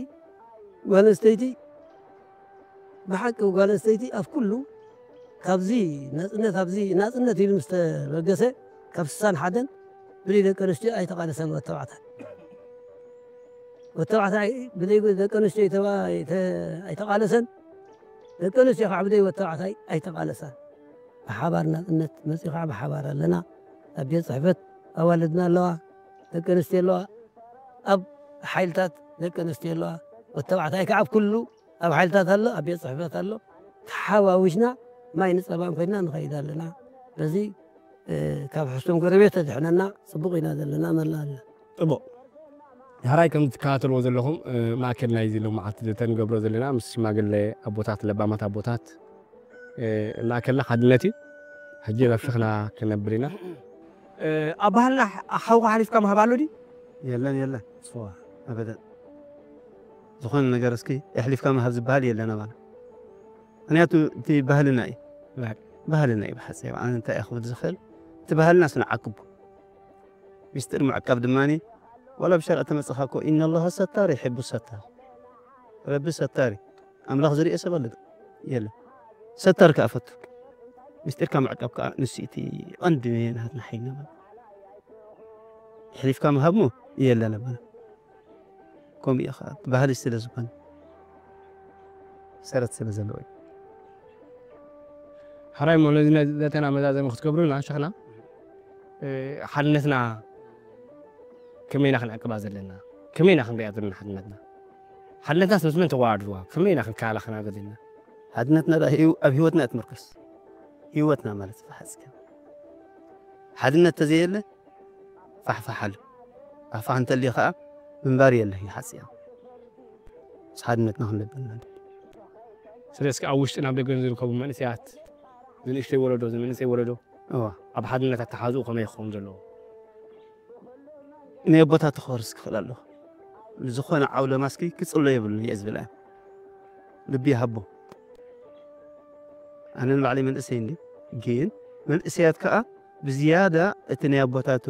ጓል ኣንስተይቲ ብሓቂ ጓል ኣንስተይቲ ኣብ ኩሉ ካብዚ ናፅነት ኣብዚ ናፅነት ኢሉ ምስ ተበገሰ ካብ ስሳን ሓደን ብደይ ደቂ ኣንስትዮ ኣይተቓለሰን ወተባዕታይ ወተባዕታይ ብደይ ደቂ ኣንስትዮ ኣይተቓለሰን ደቂ ኣንስትዮ ከዓ ብደይ ወተባዕታይ ኣይተቓለሳን ብሓባር ናፅነት መፂኡ ከዓ ብሓባር ኣለና ኣብ ቤት ፅሕፈት ኣዋልድና ኣለዋ ደቂ ኣንስትዮ ኣለዋ ኣብ ሓይልታት ደቂ ኣንስትዮ ኣለዋ ወተባዕታይ ከዓ ኣብ ኩሉ ኣብ ሓይልታት ኣሎ ኣብ ቤት ፅሕፈት ኣሎ ተሓዋዊስና ማይ ንፀባን ኮይና ንኸይድ ኣለና በዚ ካብ ሕሱም ጎረቤት ተድሕነና ፅቡቕ ኢና ዘለና መላ ኣለና ፅቡቕ ዳሕራይ ከም ትከታተልዎ ዘለኹም ማእከል ናይዚ ሎማዓልቲ ዘተ ንገብሮ ዘለና ምስ ሽማግለ ኣቦታት ለባማት ኣቦታት ማእከልና ሓድነት እዩ ሕጂ ረፊኽና ክነብር ኢና ኣብ ባህልና ሓውካ ሓሊፍካ ምሃብ ኣሎ ድዩ የለን የለን ስዋ ኣበደን ዝኾነ ነገር እስኪ የሕሊፍካ ምሃብ ዝበሃል የለን ኣባና ምክንያቱ እቲ ባህልና እዩ ባህልና እዩ ብሓፂሩ ኣነ እንታይ እየ ክብል ዝኽእል እቲ ባህልና ስንዓቅቡ ሚስጥር ምዕቃብ ድማ ዋላ ብሸርዕ ተመፅኻ እኮ ኢነ ኣላሃ ሰታር ይሕቡ ሰታር ረቢ ሰታር እዩ ኣምላኽ ዝርኦ ሰብ ኣሎ የለ ሰታር ከዓ ፈቱ ሚስጢርካ ምዕቃብ ከዓ ንሱ እቲ ቀንዲ ናትና ሓይልና ማለት ሕሊፍካ ምሃብሞ የለን ኣባና ከምኡ እዩ ከዓ እቲ ባህሊ ስለ ዝኾነ ሰረት ስለ ዘለዎ እዩ ሓራይ ሞ ነዚ ዘተና መዛዘሚ ክትገብሩልና ሸኽና ሓድነትና ከመይና ክንዕቅባ ዘለና ከመይና ክንሪኣ ዘለና ሓድነትና ሓድነትናስ ምስ መን ተዋድዋ ከመይና ክንከላኸና ዘለና ሓድነትና ኣብ ህይወትና ትምርኮስ ህይወትና ማለት ሓፂ ሓድነት ተዘየለ ፋሕፋሕ ኣሎ ፋሕፋሕ እንተልዩ ከዓ ምንባር የለ ይሓፅያ ምስ ሓድነትና ክንለበልና ስለዚ ኣብ ውሽጥን ኣብ ደገን ዝርከቡ መንእሰያት ዝንእሽተይ ወለዶ ዝመንእሰይ ወለዶ እዋ ኣብ ሓድነት ኣተሓዝኡ ከመይ ክኸውን ዘለዎ ናይ ኣቦታት ክኸርስ ክኽእል ኣለኹ ዝኾነ ዓውደ ማስኪ ክፅሎ የብሉን እየ ዝብል ኣነ ልቢ ይሃቦ ኣነ ንባዕለይ መንእሰይ እንዲ ግን መንእሰያት ከዓ ብዝያዳ እቲ ናይ ኣቦታቱ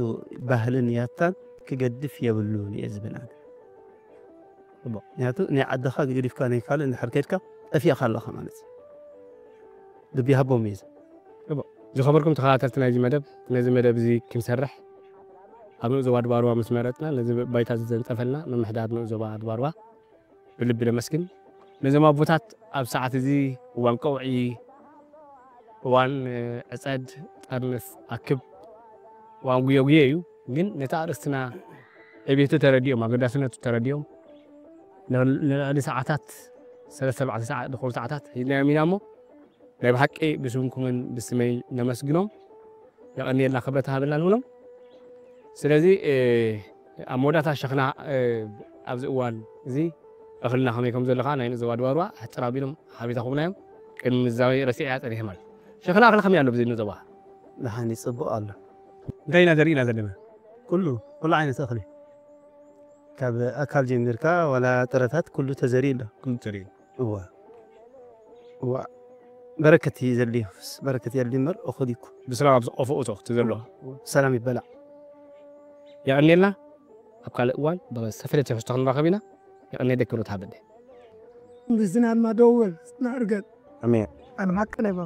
ባህልን ያታን ክገድፍ የብሉን እየ ዝብል ኣነ ምክንያቱ ናይ ዓድኻ ገዲፍካ ናይ ካልእ እንድሕር ከድካ ጠፊእካ ኣለኻ ማለት እዩ ልቢ ይሃቦም እዩ ዝኸበርኩም ተኸታተልቲ ናይዚ መደብ፣ ነዚ መደብ እዚ ክንሰርሕ ኣብ ንኡስ ዞባ ድባርዋ ምስ መረጽና፣ ነዚ ባይታ እዚ ዘንጸፈልና ምምሕዳር ንኡስ ዞባ ድባርዋ ብልቢ ነመስግን። ነዞም ኣቦታት ኣብ ሰዓት እዚ እዋን ቀውዒ፣ እዋን ዕጸድ፣ ጠርንፍ፣ ኣክብ፣ እዋን ጉየጉየ እዩ። ግን ነቲ ኣርእስትና ዕቤቱ ተረዲኦም፣ ኣገዳስነቱ ተረዲኦም ንልዕሊ ሰዓታት፣ ሰለስተ ኣርባዕተ ሰዓት ዝኾኑ ሰዓታት ሂድናዮም ኢና እሞ ናይ ብሓቂ ብስምኩምን ብስመይ ነመስግኖም። የቐንየልና፣ ክብረት ሃበልና ንብሎም። ስለዚ ኣብ መወዳእታ ሸኽና ኣብዚ እዋን እዚ እኽልና ከመይ ከም ዘሎ ከዓ ናይ ንኡስ ዞባ ድባርዋ ሕጽር ኣቢሎም ሓቤታ ክቡና እዮም። ቅድሚ ምዛበይ ረሲዐያ ጸኒሐ ማለት ሸኽና እኽሊ ከመይ ኣሎ ብዚ ንኡስ ዞባ? ደሓን እዩ፣ ጽቡቕ ኣሎ። እንታይ ኢና ዘሪእና ዘለና? ኩሉ ኩሉ ዓይነት እኽሊ ካብ ኣካል ጀሚርካ ዋላ ጥረታት ኩሉ ተዘሪኡ ኣሎ። ኩሉ ተሪኡ። እዋ እዋ በረከት እዩ ዘድልዮ። በረከት የድልዩ እምበር እኹል እዩ እኮ። ብሰላም ኣብዚ ቆፎ እቶ እቲ ዘሎ። ሰላም ይበላዕ። የቐንየልና። ኣብ ካልእ እዋን ብዝተፈለየ ትሕዝቶ ክንራኸብ ኢና። የቐንየለይ ክብረት ሃበለይ። ብዝናብ ማደወል ናርገል ኣሜን። ኣልማቅ ነባ